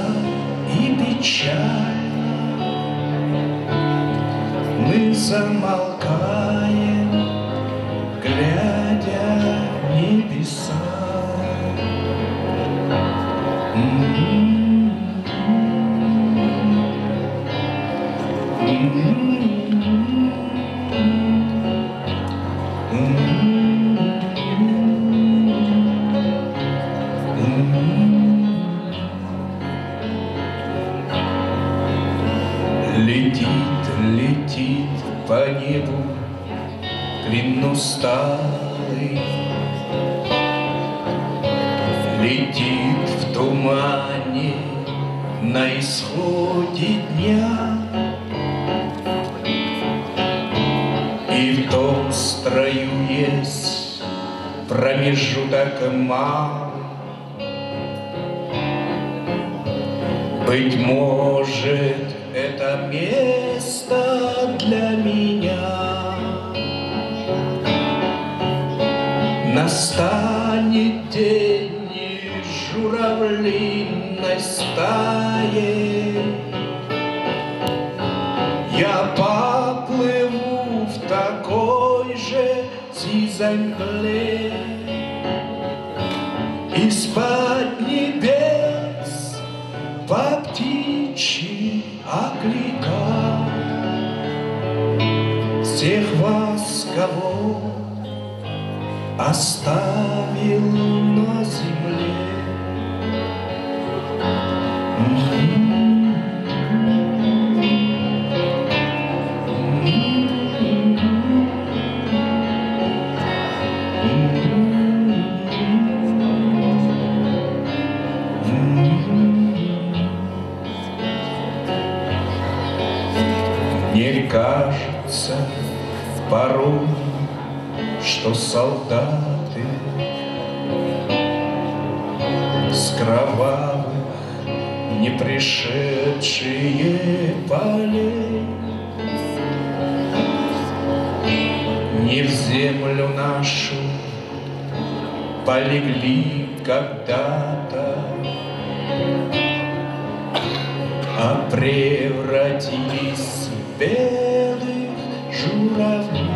и печально Мы замолкаем, глядя в небеса. Летит, летит по небу клин усталый, Летит в тумане на исходе дня. И в том строю есть промежуток малый. Быть может, это место для меня. Настанет день и журавлиной стае Я поплыву в такой же сизой мгле. Из-под небес по птичьи окликал Всех вас, кого оставил на земле. Мне кажется порой, что солдаты с кровавых не пришедшие полей Не в землю нашу полегли когда-то, А превратились в белых журавлей.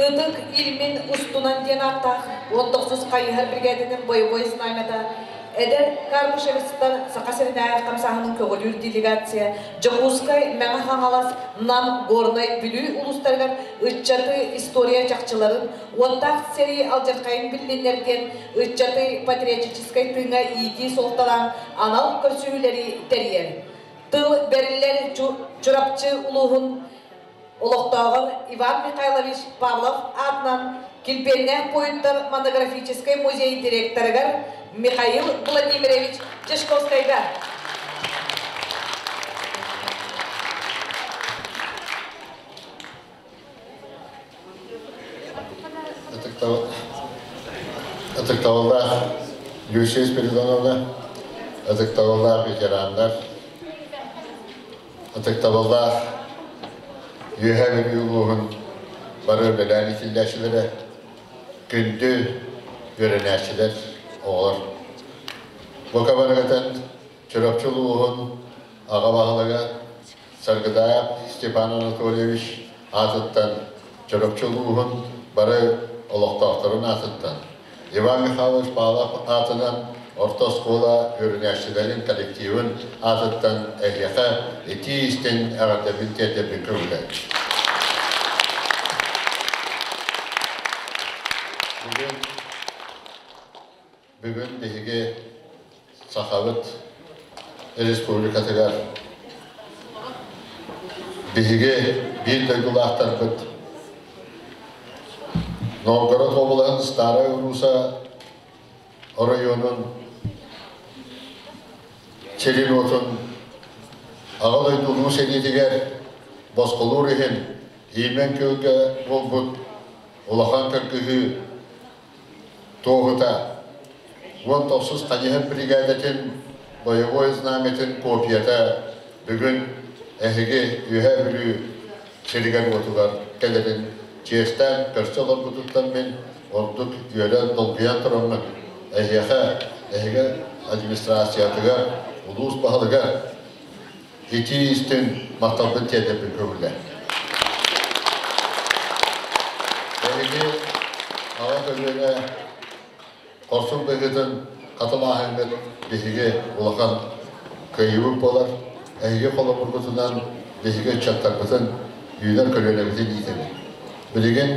Ытык Ильмень устунан диэн ааттаах 19 хайыһар бригадатын бойобуой знамята эдэр Карбышевецтар Саха сиринээҕи хамсааһынын көҕүлүүр делегация Дьокуускай, Мэҥэ Хаҥалас, Нам, Горнай, Бүлүү улуустарыгар ыччаты история чахчыларын, уоттаах сэрии алдьархайын биллиннэр диэн ыччаты патриотическай тыыҥҥа иитии суолталаан анал көрсүһүүлэри тэрийэр. Тыл бэриллэр Чурапчы улууһун олохтооҕор Иван Михайлович Павлов аатынан Килбиэннээх буойуттар монографическай музей директорыгар Михаил Владимирович Чешковскайга. Ытыктабыллаах Люция Спиридоновна, ытыктабыллаах ветераннар, ытыктабыллаах Үөһээ Бүлүү улууһун бары үлэлээн итиллээччилэрэ, күндү үөрэнээччилэр, оҕолор. Бука барыгытын Чурапчы улууһун аҕа баһылыга Саргыдаев Степан Анатольевич аатыттан Чурапчы улууһун бары олохтоохторун аатыттан Иван Михайлович Павлов аатынан орто оскуола үөрэнээччилэрин коллективын аатыттан эһиэхэ итии истиҥ эҕэрдэбин тиэрдэбин көҥүлэ. Бүгүн бүгүн биһиги Сахабыт Республикатыгар биһиги биир дойдулаахтарбыт Новгород облаһын Старая Руса оройуонун сирин уотун Аҕа дойду Улуу сэриитигэр босхолуур иһин Иимэн күөлгэ буолбут улахан кыргыһыы туоһута 19 хайыһар бригадатын бойобуой знамятын копията бүгүн эһиги Үөһээ Бүлүү сиригэр-уотугар кэлэрин чиэстээн көрсө олорбутуттан мин ордук үөрэн долгуйан тураммын эһиэхэ, эһиги администрациятыгар, улуус баһылыгар итии истиҥ махталбын тиэрдэппин көҥүлэ. Эһиги аҕа көлүөнэ хорсун быһыытын хатылааһыҥҥыт биһиги улахан кыайыыбыт буолар. Эһиги холобургутунан биһиги ыччаттарбытын үүнэр көлүөнэбитин иитэбит. Билигин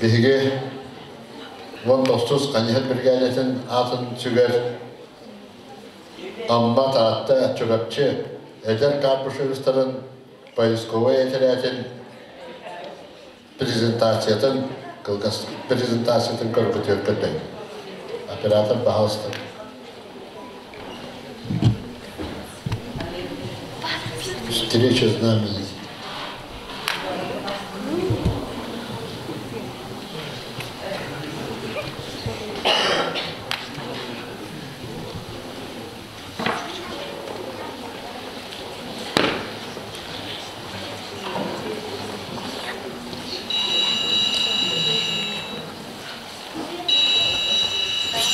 биһиги 19 хайыһар биригээдэтин аатын сүгэр Амма, Таатта, Чурапчы эдэр карбышевецтарын поисковай этэрээтин презентациятын кылгас презентациятын көрбүтүгэр көрдөйүм. Оператор пожалуйста. Встреча знамени.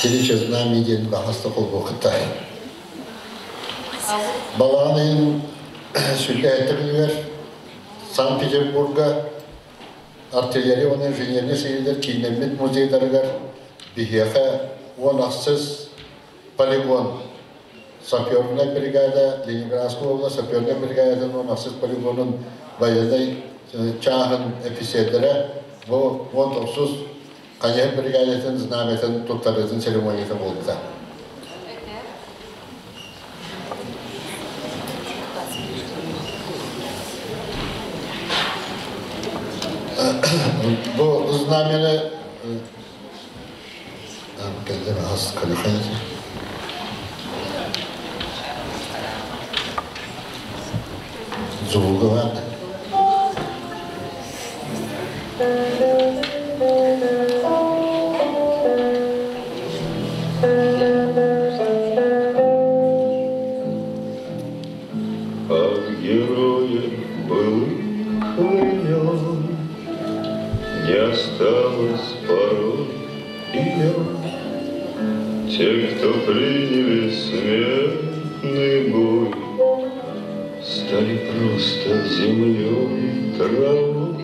Встреча знамени диэн баһаста холбуохтаах. Балаҕан ыйын сүллэһиттэригэр Санкт-Петербурга артиллерия уонна инженернэй сэриилэр кииннэммит музейдарыгар биһиэхэ 10 ахсыс полигон саперная бригада Ленинградская область саперная бригадатын 10 ахсыс полигонун военнай чааһын офицердэрэ бу 19 хайыһар бригадатын знамятын туттарыытын церемонията буолбута. Бу знамяны кэллэр ас. Звуга баар. От героев былых времен Не осталось порой имен. Те, кто приняли смертный бой, Стали просто землей травой.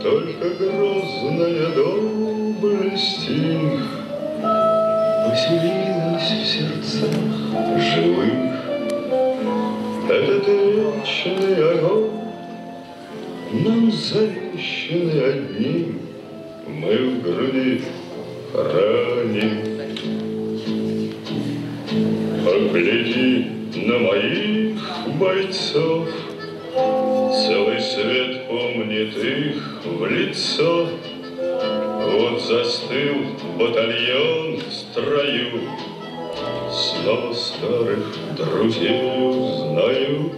Только грозная доблесть их Поселилась в сердцах живых. Этот вечный огонь Нам завещанный одним Мы в груди храним. Погляди на моих бойцов, Целый свет помнит их в лицо. Вот застыл батальон в строю, Снова старых друзей узнаю.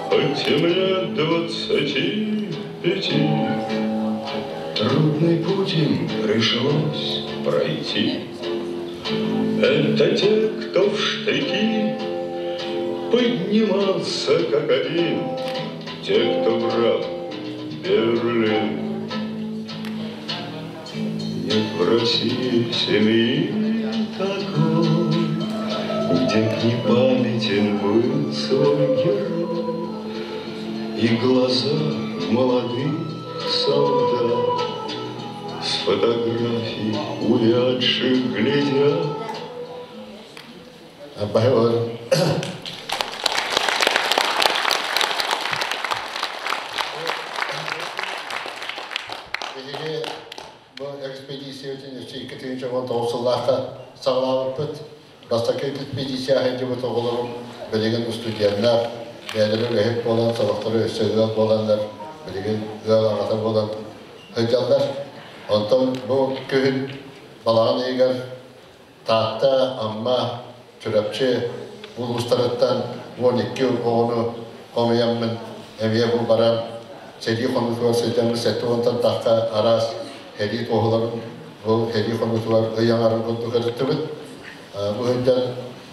Хоть и мне 25, Трудный путь им пришлось пройти. Это те, кто в штыки Поднимался как один, Те, кто брал Берлин. Нет в России семьи такой, Где б не памятен был свой герой, И глаза молодых солдат С фотографий увядших глядят. Баһы Биһиги бу экспедициябытын өссө 2019 сыллаахха саҕалаабыппыт. Бастакы экспедиция сылдьыбыт оҕолорум билигин студеннар, бэйэлэрэ үлэһит буолан, сорохторо өссө ыал буоланнар, билигин ыал аҕата буолан сылдьаллар. Онтон бу күһүн балаҕан ыйыгар Таатта, Амма, Чурапчы улуустарыттан 12 оҕону хомуйаммын эмиэ бу баран сэрии хонуутугар сылдьаммын 70-тан тахха араас сэрии туоһуларын бу сэрии хонуутугар ый аҥарын курдук ырыттыбыт. Бу сылдьан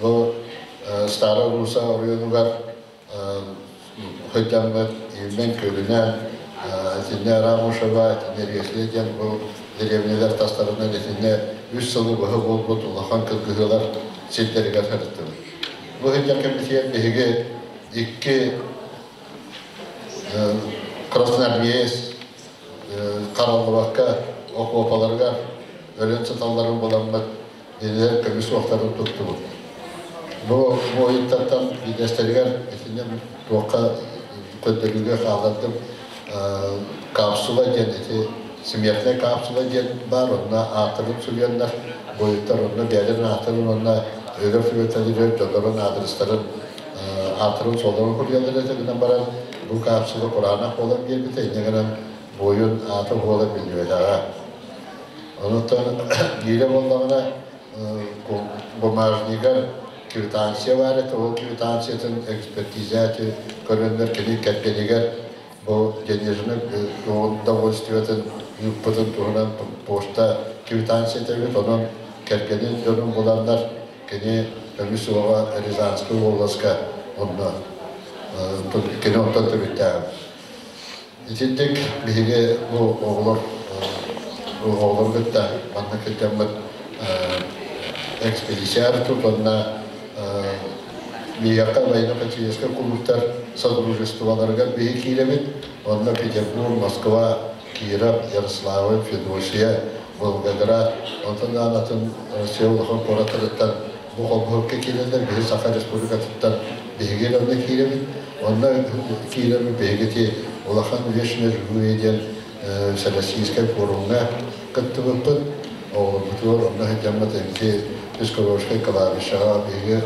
бу Старая Руса оройуонугар сылдьаммыт Ильмень күөлүнэн, итиннэ Рамушева, итиннэ Ресле диэн бу дэриэбинэлэр тастарынан итиннэ үс сылы быһа буолбут улахан кыргыһыылар сирдэригэр сырыттыбыт. Бу сылдьар кэммитигэр биһиги икки красноармеец хараллыбакка окуопаларыгар өлөн сыталларын буламмыт кинилэр көмүс уохтарын туттубут. Бу буойуттартан биирдэстэригэр итиннэ туохха көрдөрүүгэ хааллардым капсула диэн ити смертная капсула диэн баар онно ааттарын суруйаннар буойуттар онно бэйэлэрин ааттарын уонна өлөр сүбэтэлэрин дьоннорун аадырыстарын ааттарын суолларын суруйаллар этэ гынан баран бу капсула кураанах буолан биэрбитэ инньэ гынан буойун аата буола биллибэтэҕэ. Онуттан биирэ буоллаҕына бумажнигар квитанция баар этэ, ол квитанциятын экспертиза көрөннөр кини кэргэнигэр бу денежный удовольствиетын ыыппытын туһунан почта квитанцията эбит, онон кэргэнин дьонун буланнар кини көмүс уоҕа Рязанскай уобаласка онно кини онтон төрүттээҕим. Итинник биһиги бу оҕолор оҕолор кытта манна кыттаммыт экспедиция тут уонна биһиэхэ военно-патриотическай кулууптар содружестволарыгар биһи киирэбит. Онно Петербург, Москва, Киров, Ярославль, Федосия, Волгоград, онтон атын Россия улахан куораттарыттан бу холбоһукка киирэллэр. Биһи Саха Республикатыттан биһиги онно киирэбит. Онно киирэбит биһиги улахан вечное живые диэн Всероссийскай форумҥа кыттыбыппыт. Оҕолорбутугар онно сылдьаммыт эмти Пескоровскай кладбищеҕа биһиги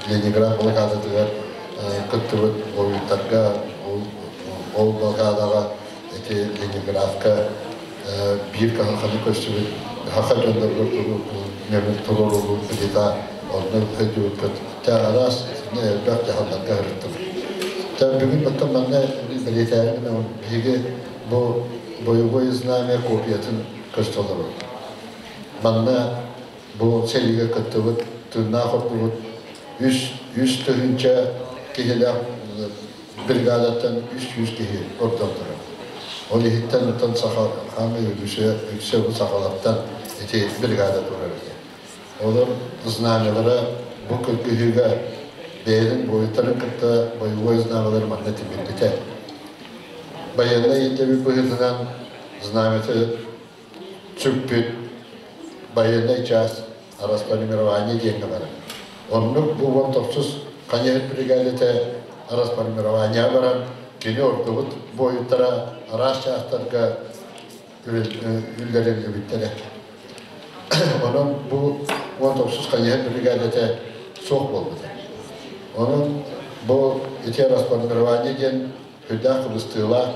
Ленинград блокадатыгар кыттыбыт буойуттарга ол блокадаҕа ити Ленинградка биир каһылханы көрсүбүт хаха дьонноргор туруоруллубут плита Онно өйдүүппүт. Тэ араас элбэх дьаһалларга сырыттыбыт. Тэ бүгүн оттон манна бэлиэтээһин биһиги бу боевой знамя копиятын көстө олоробут. Манна бу сэриигэ кыттыбыт, тыыннаах ордубут 300 киһилээх бригадаттан 300 киһи ордон турар. Ол иһиттэн оттон саха хаамай үгүсэ үксэ бу сахалартан ити бригада турар этэ. Олор знамялара бу кыргыһыыга бэйэлэрин буойуттарын кытта боевой знамялары манна тимирбитэ. Байыаннай ирдэбил быһыытынан знамяты сүкпүт байыаннай чаас расформирование диэҥҥэ барар. Оннук бу 19 хайыһар бригадата расформирование баран, кини ордубут буойуттара араас чаастарга үллэриллибиттэрэ. Онон бу 19 хайыһар бригадата суох буолбута. Онон бу ити расформирование диэн сүрдээх кыбыстыылаах.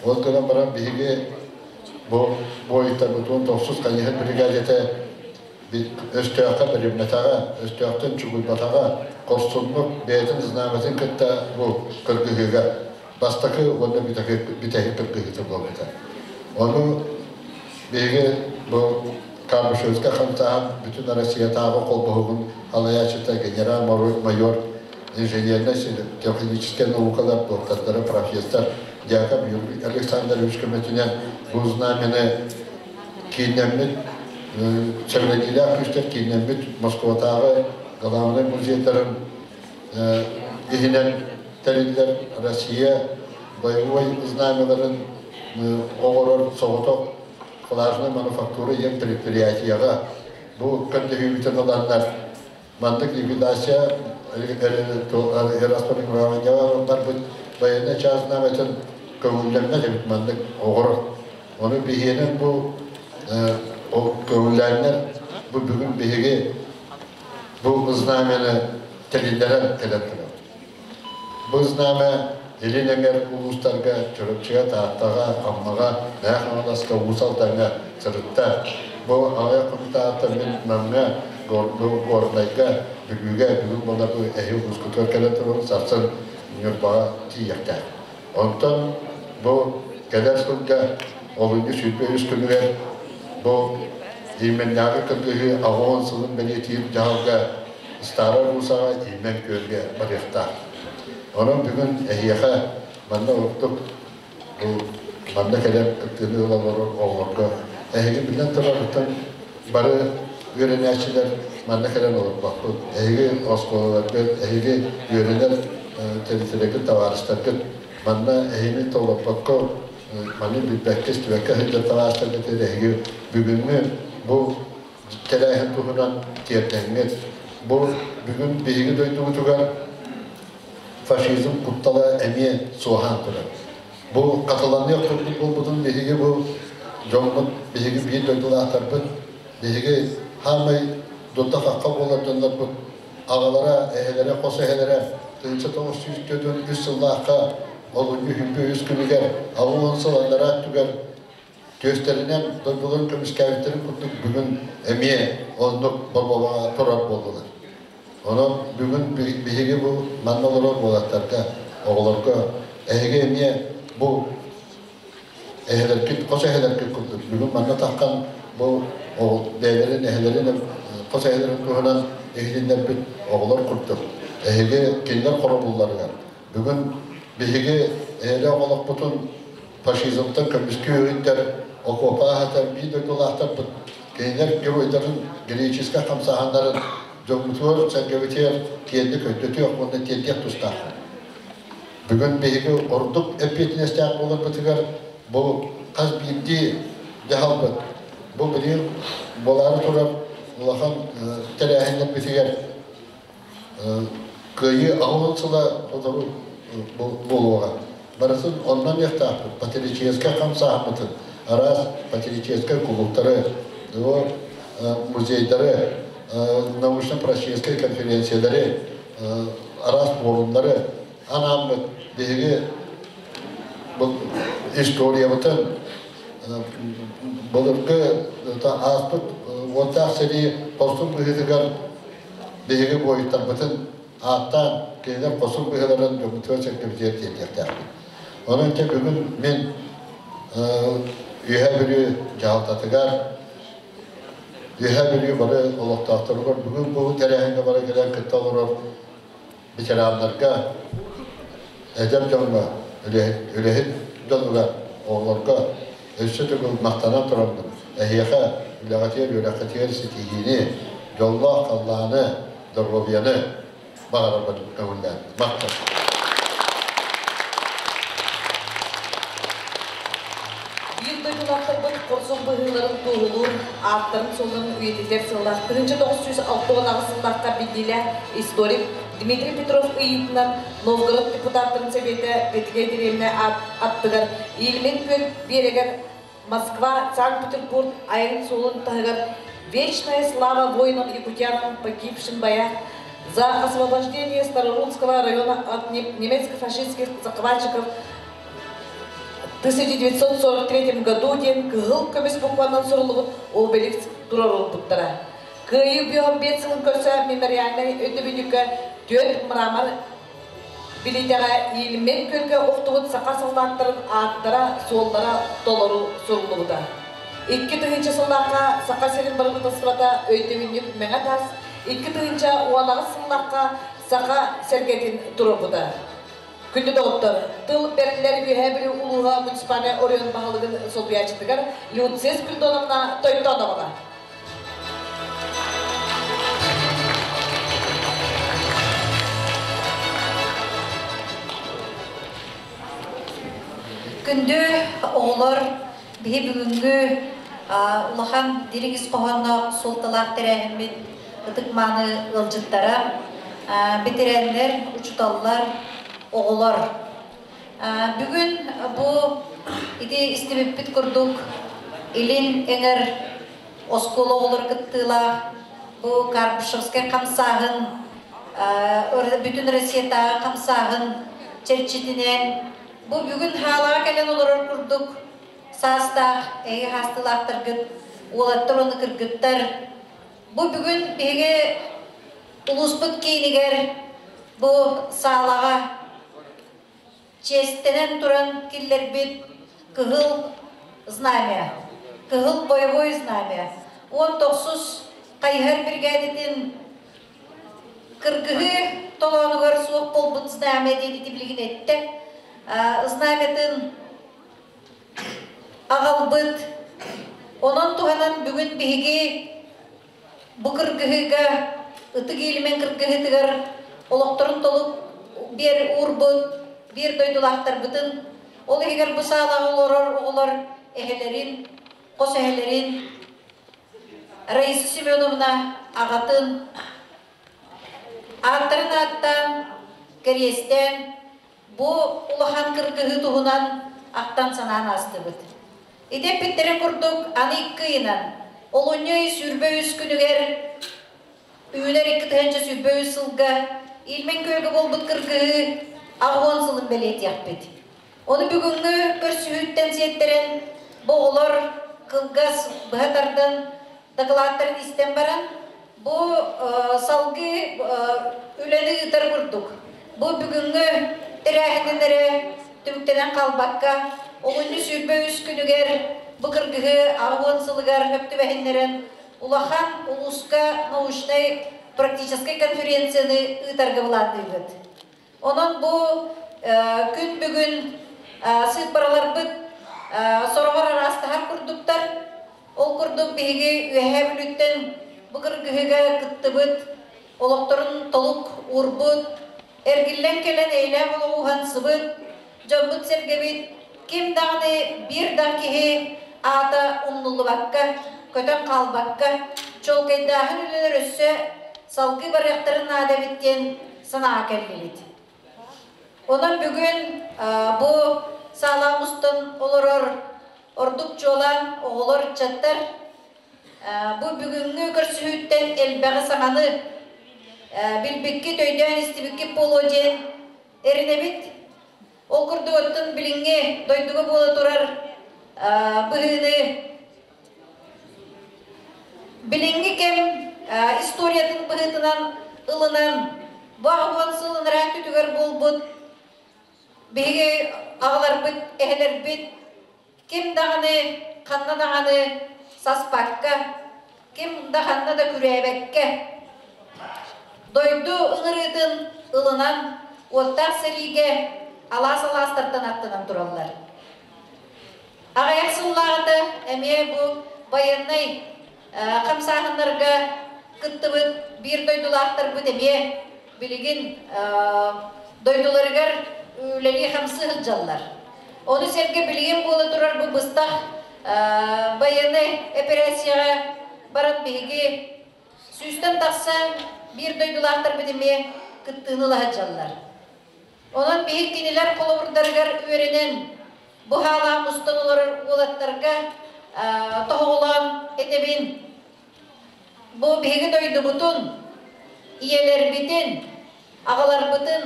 Ол гынан баран биһиги бу буойуттарбыт 19 хайыһар бригадата өстөөххө бэриммэтэҕэ, өстөөхтөн чугуйбатаҕа, хорсуннук бэйэтин знамятын кытта бу кыргыһыыга бастакы уонна бүтэһик кыргыһыыта буолбута. Ону биһиги бу Карбышевскай хамсааһын бүтүн Россиятааҕы холбоһугун салайааччыта генерал-майор инженернэй техническэй наукалар доктордара профессор Дьяков Юрий Александрович көмөтүнэн бу знамяны кииннэммит сэбилэниилээх күүстэр кииннэммит Москватааҕы главнай музейдарын иһинэн тэриллэр Россия боевой знамяларын оҥорор соҕотох коллажнай мануфактура диэн предприятиеҕа бу көрдөһүүбүтүн ыланнар маннык ликвидация барбыт военный час знамятын көҥүллэммэт эбит маннык оҕорор. Ону биһиэнэн бу көҥүллээннэр бу бүгүн биһиги бу знамяны тэриллэрэн кэлэн турар. Бу знамя Илин эҥэр улуустарга, Чурапчыга, Тааттаҕа, Аммаҕа, Мэҥэ Хаҥаласка, Уус Алдаҥҥа сырытта. Бу аҕыйах хонуктааҕыта мин Намҥа, Горнайга, Бүлүүгэ бүгүн буолла бу эһи улуускутугар кэлэн турабын, сарсын Ньурбаҕа тиийиэхтээх. Онтон бу кэлэр сылга олунньу 23 күнүгэр бу Именнээҕи кыргыһыы 80 сылын бэлиэтиир дьаһалга Старай Русаҕа Имен күөлгэ барыахтаах. Онон бүгүн эһиэхэ манна ордук бу манна кэлэн кыттыыны ыла олорор оҕолорго эһиги биллэн турар бары үөрэнээччилэр манна кэлэн олорбоппут. Эһиги оскуолаларгыт, эһиги үөрэнэр тэрилтэлэргит, табаарыстаргыт манна эһини толорбокко, маны билбэккэ, истибэккэ сылдьар табаарыстаргыт эһиги бүгүҥҥү бу тэрээһин туһунан тиэрдэҥҥит. Бу бүгүн биһиги дойдубутугар фашизм куттала эмиэ суоһаан турар. Бу хатыланыах курдук буолбутун биһиги бу дьоммут, биһиги биир дойдулаахтарбыт, биһиги хаамай дурда-хахха буолар дьоннорбут аҕалара, эһэлэрэ, хос эһэлэрэ 1943 сыллаахха олунньу 23 күнүгэр 60 сыл анараа өттүгэр түөстэринэн дойдуларын көмүскээбиттэрин курдук бүгүн эмиэ оннук боболоҕо турар буоллулар. Онон бүгүн биһиги бу манна олорор уолаттарга, оҕолорго эһиги эмиэ бу эһэлэргит, хос эһэлэргит курдук бүгүн манна таххан бу бэйэлэрин эһэлэрин, хос эһэлэрин туһунан иһитиннэрбит оҕолор курдук эһиги кинилэр хоробулларыгар бүгүн биһиги эһэлээх олохпутун фашизмтан көмүскүү үһүттэр окуопа аһатар биир дойдулаахтарбыт кинилэр геройдарын героическай хамсааһыннарын дьоммутугар сэргэбитигэр киэнник өйдөтүөх уонна тиэрдиэх тустаахпыт. Бүгүн биһиги ордук эппиэтинэстээх буоларбытыгар бу хас биирдии дьаһалбыт бу билигин буолаары турар улахан тэрээһиннэрбитигэр Кыайыы 80 сыла сотору буолуоҕа. Барытын онно эмиэхтаахпыт. Патриотическай хамсааһыммытын, араас патриотическай кулууптары, музейдары, научно-практическай конференциялары, араас форумнары анааммыт биһиги историябытын былыргы ааспыт уоттаах сэрии хорсун быһыытыгар Биһиги буойуттарбытын ааттаан, кинилэр хорсун быһыыларын дьоммутугар-сэргэбитигэр тиэрдиэхтээхпит. Онон дьэ бүгүн мин Үөһээ Бүлүү дьаһалтатыгар, Үөһээ Бүлүү бары олохтоохторугар бүгүн бу тэрээһиҥҥэ бары кэлэн кытта олорор ветераннарга, эдэр дьоҥҥо, үлэһит дьонугар, оҕолорго өссө төгүл махтанан тураммын, эһиэхэ үлэҕитигэр, үөрэххитигэр ситиһиини, дьоллоох халлааны, доруобуйаны баҕарарбын көҥүллээн. Махтал. Биир дойдулаахтарбыт хорсун быһыыларын туоһулуур, ааттарын-суолларын үйэтитэр сыллаах 1968 сыллаахха биллиилээх историк Дмитрий Петров ыйыытынан Новгород депутаттарын сэбиэтэ Петрия дэриэбинэ аттыгар Ильмень күөл биэрэгэр Москва, Санкт-Петербург айан суолун таһыгар «Вечная слава воинам якутянам, погибшим боях за освобождение Старорусского района от немецко-фашистских захватчиков в 1943 году» диэн кыһыл көмүс букванан суруллубут обелиск туруорулбуттара. Кыайыы бүөҕүн биэс сылын көрсө мемориальнай өйдөбүнньүккэ түөрт мрамор билитэҕэ Ильмень күөлгэ охтубут саха саллааттарын ааттара, суоллара толору суруллубута. 2000 сыллаахха Саха сирин бырабыыталыстыбата өйдөбүнньүк Мэҥэ таас, 2018 сыллаахха Саха сэргэтин туруорбута. Күндү доҕоттор, тыл бэриллэр Үөһээ Бүлүү улууһа муниципальнай оройуон баһылыгын солбуйааччытыгар Люция Спиридоновна Тойтоноваҕа. Күндү оҕолор, биһи бүгүҥҥү улахан дириҥ ис хоһоонноох суолталаах тэрээһиммит ытык-мааны ыалдьыттара, бэтэрээннэр, учууталлар, оҕолор. Бүгүн бу ити истибиппит курдук Илин эҥэр оскуола оҕолоро кыттыылаах бу Карбышевскай хамсааһын бүтүн Россиятааҕы хамсааһын чэрчитинэн бу бүгүн хаалаҕа кэлэн олорор курдук саастаах эһиги хаастылаахтаргыт уолаттар уонна кыргыттар бу бүгүн биһиги улууспут киинигэр бу саалаҕа чиэстэнэн туран киллэрбит Кыһыл знамя, Кыһыл боевой знамя, 19 хайыһар биригээдэтин кыргыһыы толоонугар суох буолбут знамя диэн билигин эттэ. Знамятын аҕалбыт. Онон туһанан бүгүн биһиги Бу кыргыһыыга Ытык Иилимэн кыргыһыытыгар олохторун толук биэр уурбут биир дойдулаахтарбытын, ол иһигэр бу саалаҕа олорор оҕолор эһэлэрин, хос эһэлэрин, Раиса Семеновна аҕатын ааттарын ааттаан, кэриэстээн бу улахан кыргыһыы туһунан ахтан-санаан аастыбыт. Ити эппиттэрин курдук, аны икки ыйынан, олунньу ый 23 күнүгэр үүнэр 2023 сылга Ильмень күөлгэ буолбут кыргыһыы 80 сылын бэлиэтиэхпит. Ону бүгүҥҥү көрсүһүүттэн сиэттэрэн, бу оҕолор кылгас быһа тардан дакылааттарын истэн баран, бу салгыы үлэни ыытар курдук. Бу бүгүҥҥү тэрээһинин эрэ түмүктэнэн хаалбакка, олунньу 23 күнүгэр бу кыргыһыы 80 сылыгар сөп түбэһиннэрэн улахан улууска научнай практическай конференцияны ыытарга былаанныыбыт. Онон бу күн бүгүн сыыппараларбыт сороҕор араастаһар курдуктар. Ол курдук биһиги Үөһээ Бүлүүттэн бу кыргыһыыга кыттыбыт, олохторун толук уурбут, эргиллэн кэлэн эйэлээх олоҕу уһансыбыт дьоммут-сэргэбит ким даҕаны биир да киһи аата умнуллубакка, көтөн хаалбакка, чуолкайдааһын үлэлэр өссө салгыы барыахтарын наада эбит диэн санааҕа кэллибит. Онон бүгүн бу саалаҕа мустан олорор ордук чуолаан оҕолор, ыччаттар бу бүгүҥҥү көрсүһүүттэн элбэҕи саҥаны билбиккит, өйдөөн истибиккит буолуо диэн эрэнэбит. Ол курдук оттон билиҥҥи дойдуга буола турар быһыыны билиҥҥи кэм историятын быһыытынан ылынан, бу 80 сыл ынараа өттүтүгэр буолбут биһиги аҕаларбыт, эһэлэрбит ким даҕаны ханна даҕаны саспакка, ким да ханна да күрээбэккэ дойду ыҥырыытын ылынан уоттаах сэриигэ алаас алаастартан аттанан тураллар. Аҕыйах сыллааҕыта эмиэ бу байыаннай хамсааһыннарга кыттыбыт биир дойдулаахтарбыт эмиэ билигин дойдуларыгар үлэлии-хамсыы сылдьаллар. Ону сэргэ билигин буола турар бу быстах байыаннай эпэрээссийэҕэ баран биһиги сүүстэн тахса биир дойдулаахтарбыт эмиэ кыттыыны ыла сылдьаллар. Онон биһиги кинилэр холобурдарыгар үөрэнэн, бу хаалаан мустан олорор уолаттарга тоһоҕолоон этэбин. Бу биһиги дойдубутун, ийэлэрбитин, аҕаларбытын,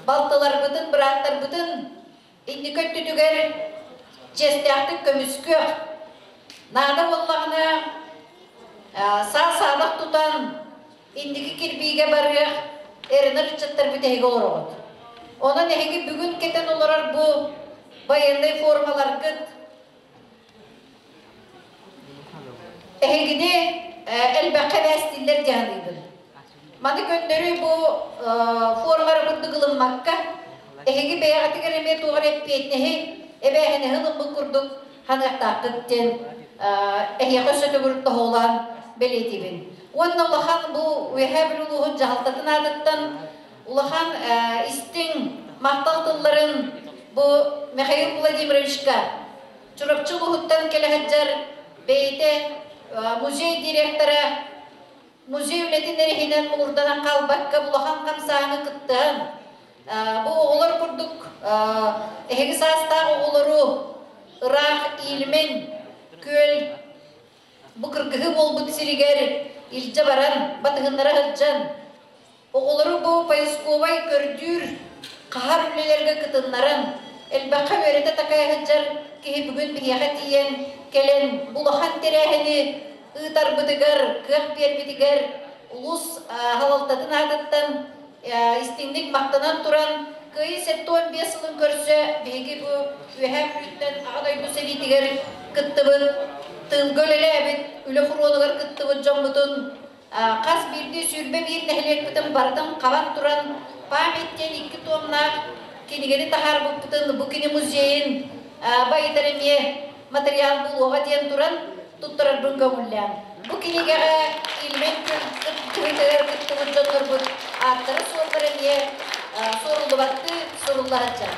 балтыларбытын, бырааттарбытын инники өттүтүгэр чиэстээхтик көмүскүөх. Наада буоллаҕына саа-саадах тутан инники кирбиигэ барыах эрэнэр ыччаттарбыт эһиги олороҕут. Онон эһиги бүгүн кэтэн олорор бу байыаннай формаларгыт эһигини элбэххэ эбээстииллэр дии саныыбын. Маны көннөрү бу формара курдук ылыммакка, эһиги бэйэҕитигэр эмиэ туох эрэ эппиэтинэһи, эбээһинэһи ылыммыт курдук ханыахтааххыт диэн эһиэхэ өссө төгүл тоһоҕолоон бэлиэтиибин. Уонна улахан бу Үөһээ Бүлүү улууһун дьаһалтатын аатыттан улахан истиҥ махтал тылларын бу Михаил Владимировичка Чурапчы улууһуттан кэлэ сылдьар бэйэтэ музей директора музей үлэтин эриһинэн муҥурданан хаалбакка улахан хамсааһыны кыттыһан бу оҕолор курдук эһиги саастаах оҕолору ыраах Иилимэн күөл бу кыргыһыы буолбут сиригэр илдьэ баран батыһыннара сылдьан оҕолору бу поисковай көрдүүр хаһар үлэлэргэ кытыннаран элбэххэ үөрэтэ такайа сылдьар киһи бүгүн биһиэхэ тиийэн кэлэн улахан тэрээһини ыытарбытыгар кыах биэрбитигэр улуус салалтатын аатыттан истиҥник махтанан туран Кыайыы 75 сылын көрсө биһиги бу Үөһээ Бүлүүттэн Аҕа дойду сэриитигэр кыттыбыт, тыылга үлэлээбит, үлэ фронугар кыттыбыт дьоммутун хас биирдии 21 нэһилиэкпитин барытын хабан туран «Память» диэн икки туомнаах кинигэни таһаарбыппытын бу кини музейын байытар эмиэ материал булуоҕа диэн туран туттарарбын көҥүллээн. Бу кинигэҕэ Ильмень кыттыытыгар кыттыбыт дьоннорбут ааттара-суоллара эмиэ суоруллубаттыы сурулла сылдьар.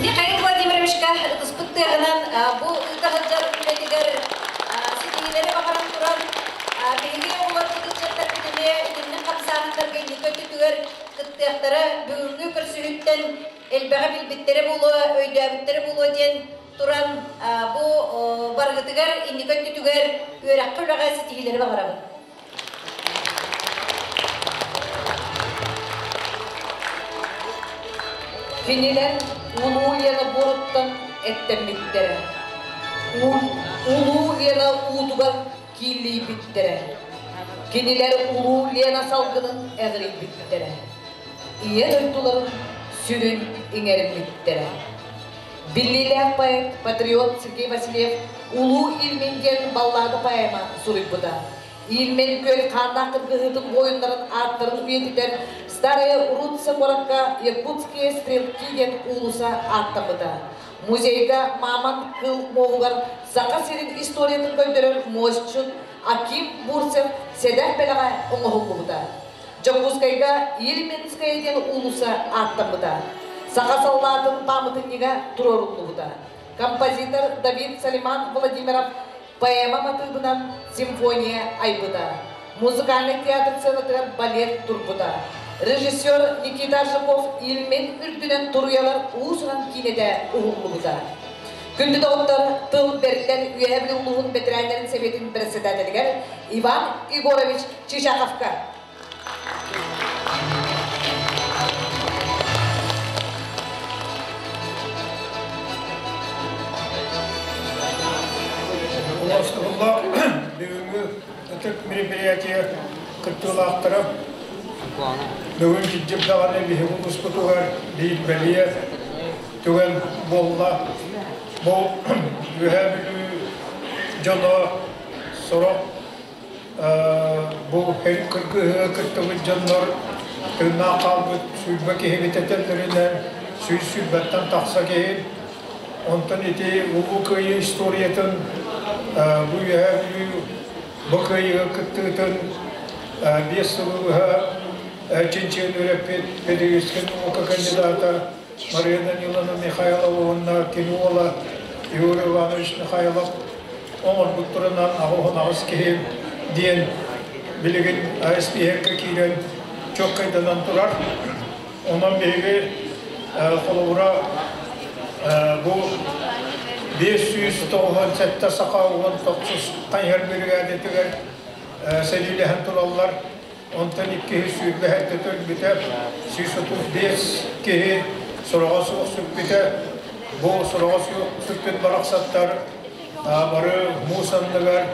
Михаил Владимировичка ытыспыт тыаһынан бу ыыта сылдьар үлэтигэр ситиһиилэри баҕаран туран биһиги оҕолорбут ыччаттарбыт эмиэ итинник хамсааһыннарга инники өттүтүгэр кыттыахтара бүгүҥҥү көрсүһүүттэн элбэҕи билбиттэрэ буолуо, өйдөөбүттэрэ буолуо диэн туран бу барыгытыгар инники өттүтүгэр үөрэххэ үлэҕэ ситиһиилэри баҕарабыт. Кинилэр Улуу Лена буоруттан эттэммиттэрэ. Улуу Лена уутугар кииллийбиттэрэ. Кинилэр Улуу Лена салгынын эҕирийбиттэрэ. Ийэ дойдуларын сүрүн иҥэриммиттэрэ. Биллиилээх поэт, патриот Сергей Васильев Улуу Ильмень диэн баллада поэма суруйбута. Ильмень күөл хааннаах кыргыһыытын буойуннарын ааттарын үйэтитэр Старая Руцца куоракка Якутские стрелки диэн уулуса ааттаммыта. Музейга Мамонт кыл муоһугар Саха сирин историятын көрдөрөр муосчут Аким Бурцев сэдэх бэлэҕэ оҥоһуллубута. Дьокуускайга Ильменская диэн уулусса ааттаммыта. Саха саллаатын пааматынньыга туруоруллубута. Композитор Давид Салиман Владимиров поэма матыыбынан симфония айбыта. Музыкальный театр сценатыгар балет турбута. Режиссер Никита Аржаков Ильмень үрдүнэн туруйалар уус-уран киинэтэ уһуллубута. Күндү доҕоттор, тыл бэриллэр Үөһээ Бүлүү улууһун бэтэрээннэрин сэбиэтин председателигэр Иван Егорович Чичаховка. Улаастабыллаах бүгүҥҥү ытык мероприятие кыттыылаахтара бүгүн кырдьык даҕаны биһиги улууспутугар биир бэлиэ түгэн буолла. Бу Үөһээ Бүлүү дьоно сорох бу кыргыһыыга кыттыбыт дьоннор тыыннаах хаалбыт 20 киһибит этэллэринэн 120-тэн тахса киһи. Онтон ити Улуу Кыайыы историятын бу Үөһээ Бүлүү бу кыайыыга кыттыытын 5 сылы быһа чинчийэн үөрэппит педагогическай наука кандидата Мария Даниловна Михайлова уонна кини уола Юрий Иванович Михайлов оҥорбуттарынан 88 киһи диэн билигин СПХ киирэн чуолкайданан турар. Онон биһиги холобура бу 597 саха 19 хайыһар биригээдэтигэр сэриилэһэн тураллар. Онтон 227 өлбүтэ, 135 киһи сураҕа суох сүппүтэ. Бу сураҕа суох сүппүт барахсаттар бары муус анныгар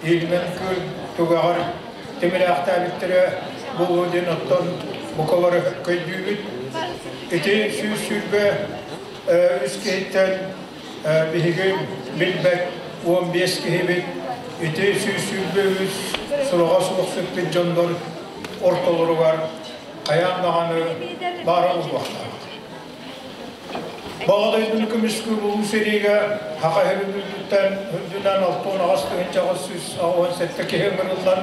Ильмень күөл түгэҕэр тимирээхтээбиттэрэ буолуо диэн оттон бука бары өйдүүбүт. Ити 123 киһиттэн биһиги билбэт 15 киһибит ити 123 сураҕа суох сүппүт дьоннор ортолоругар хайаан даҕаны баара буолуохтаах. Баҕа дойдуну көмүскүүр улуу сэриигэ Саха сирин үрдүттэн үрдүнэн 68 887 киһи ыҥырыллан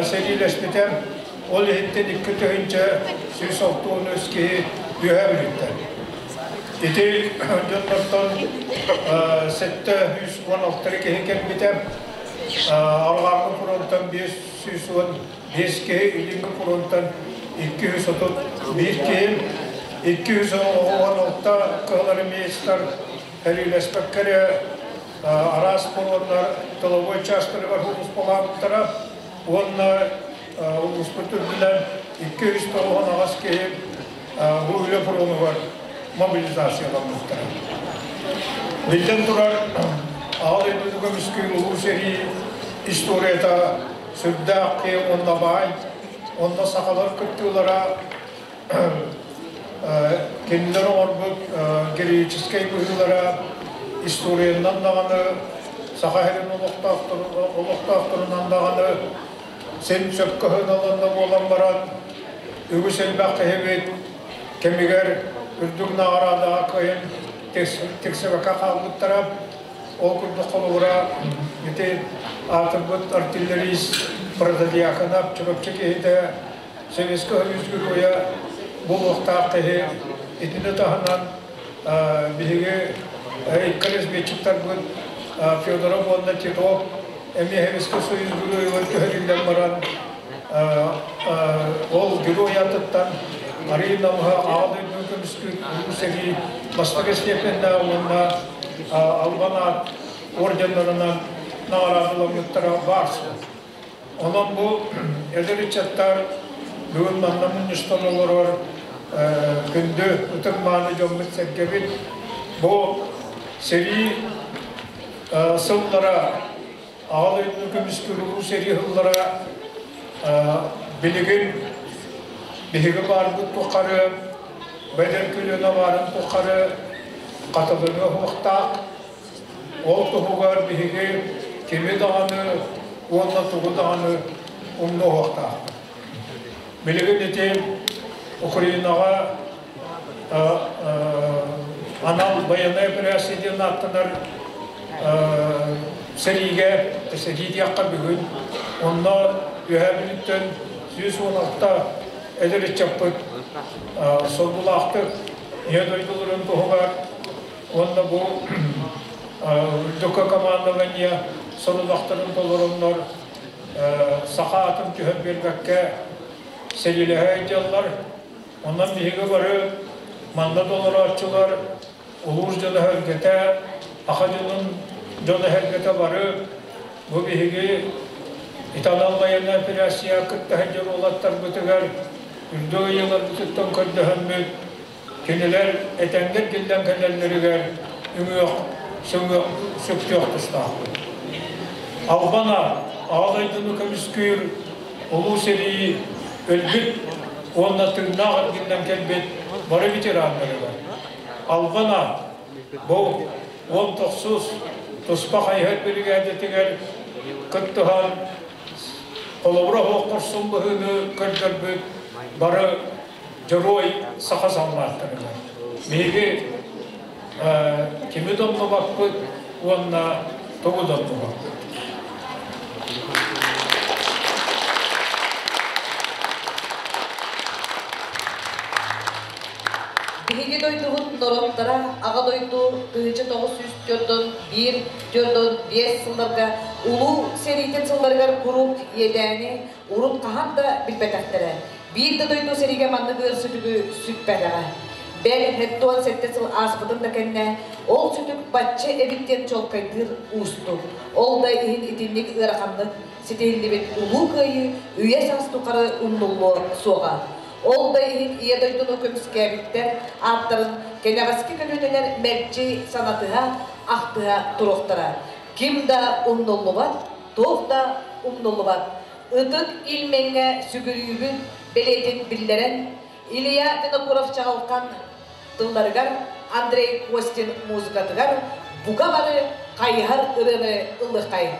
сэриилэспитэ. Ол иһиттэн 2163 киһи Үөһээ Бүлүүттэн. Ити дьоннортон 716 киһи кэлбитэ. Арҕааҥҥы фронтан 515 киһи, илиҥҥи фронтан 231 киһи, 216 кыһыл армеецтар сэриилэспэккэ эрэ араас фроннар тыловой частарыгар сулууспалаабыттара уонна улууспут үрдүнэн 298 киһи бу үлэ фронугар мобилизацияламмыттара. Биллэн турар, Аҕа дойдуну көмүскүүр улуу сэрии историята сүрдээх киэҥ уонна баай. Онно сахалар кыттыылара кинилэр оҥорбут героическай быһыылара историянан даҕаны, Саха сирин олохтоохторунан даҕаны син сөпкө сыаналанна буолан баран, үгүс элбэх киһибит кэмигэр үрдүк наҕараадаҕа кыайан тиксибэккэ хаалбыттара. Ол курдук холобура ити аатырбыт артиллерист Протодьяконов Чурапчы киһитэ Советскай Союз Геройа буолуохтаах киһи. Итини таһынан биһиги икки разведчиктарбыт Федоров уонна Титов эмиэ Советскай Союз Геройугар түһэриллэн баран ол герой аатыттан арыый намыһа Аҕа дойдуну көмүскүүр Улуу сэрии бастакы степеннээх уонна Албан аат орденнарынан наҕараадаламмыттара баар суол. Онон бу эдэр ыччаттар бүгүн манна мунньустан олорор күндү ытык мааны дьоммут сэргэбит бу сэрии сыллара Аҕа дойдуну көмүскүүр улуу сэрии сыллара билигин биһиги баарбыт тухары, бэдэр көлүөнэ баарын тухары хатыланыа суохтаах. Ол туһугар биһиги кими даҕаны уонна тугу даҕаны умнуо суохтаахпыт. Билигин ити Украинаҕа анал байыаннай операция диэн ааттанар сэриигэ, сэрии диэххэ бүгүн, онно Үөһээ Бүлүүттэн 116 эдэр ыччаппыт соргулаахтык Ийэ дойдуларын туһугар уонна бу үрдүкү командование сорудахтарын толороннор саха атын түһэн биэрбэккэ. сэриилэһэ дьаллар. Онон биһиги бары манна толорооччулар, улуус дьоно сэргэтэ, аха дьонун дьоно сэргэтэ бары бу биһиги итанал военная операция кытта сылдьар уолаттарбытыгар үрдүк ыйыыларбытыттан көрдөһөммүт, кинилэр этэҥҥэ эргиллэн кэлэллэригэр үҥүөх, сөҥүөх, сүктүөх тустаахпыт. Албан аат, Аҕа дойдуну көмүскүүр Улуу сэрии өлбүт уонна тыыннаах эргиллэн кэлбит бары ветераннарыгар. Албан аат, бу 19 туспа хайыһар биригээдэтигэр кыттыһан холобура суох хорсун быһыыны көрдөрбүт бары дьоруой саха саллааттарыгар. Биһиги кими да умнубаппыт уонна тугу да умнубаппыт. Биһиги дойдубут норуоттара Аҕа дойду 1941-45 сылларга Улуу сэриитин сылларыгар куруук иэдээни урут хаһан да билбэтэхтэрэ. Биир да дойду сэриигэ маннык ыар сүтүгү сүкпэтэҕэ. Бэл, 77 сыл ааспытын да кэннэ, ол сүтүк бачча эбит диэн чуолкайдыыр уустук. Ол да иһин итинник ыараханнык ситиһиллибит Улуу Кыайыы үйэ-саас тухары умнуллуо суоҕа. Ол да иһин Ийэ дойдуну көмүскээбиттэр ааттарын кэнэҕэски көлүөнэлэр мэлдьи санатыһа, ахтыһа туруохтара. Ким да умнуллубат, туох да умнуллубат. Ытык Ильмеҥҥэ сүгүрүйүүбүт бэлиэтин биллэрэн, Илья Винокуров-Чаҕылхан тылларыгар, Андрей Костин музыкатыгар бука бары хайыһар ырыаны ыллыаххайыҥ.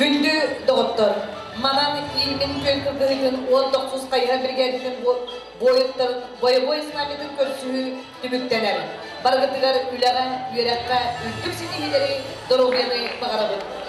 Күндү доҕоттор, манан Ильмин күөл кыргыһыытын 19 хайыһар биригээдэтин буойуттарын бойобуой знамятын көрсүһүү түмүктэнэр. Барыгытыгар үлэҕэ, үөрэххэ үрдүк ситиһиилэри, доруобуйаны баҕарабыт.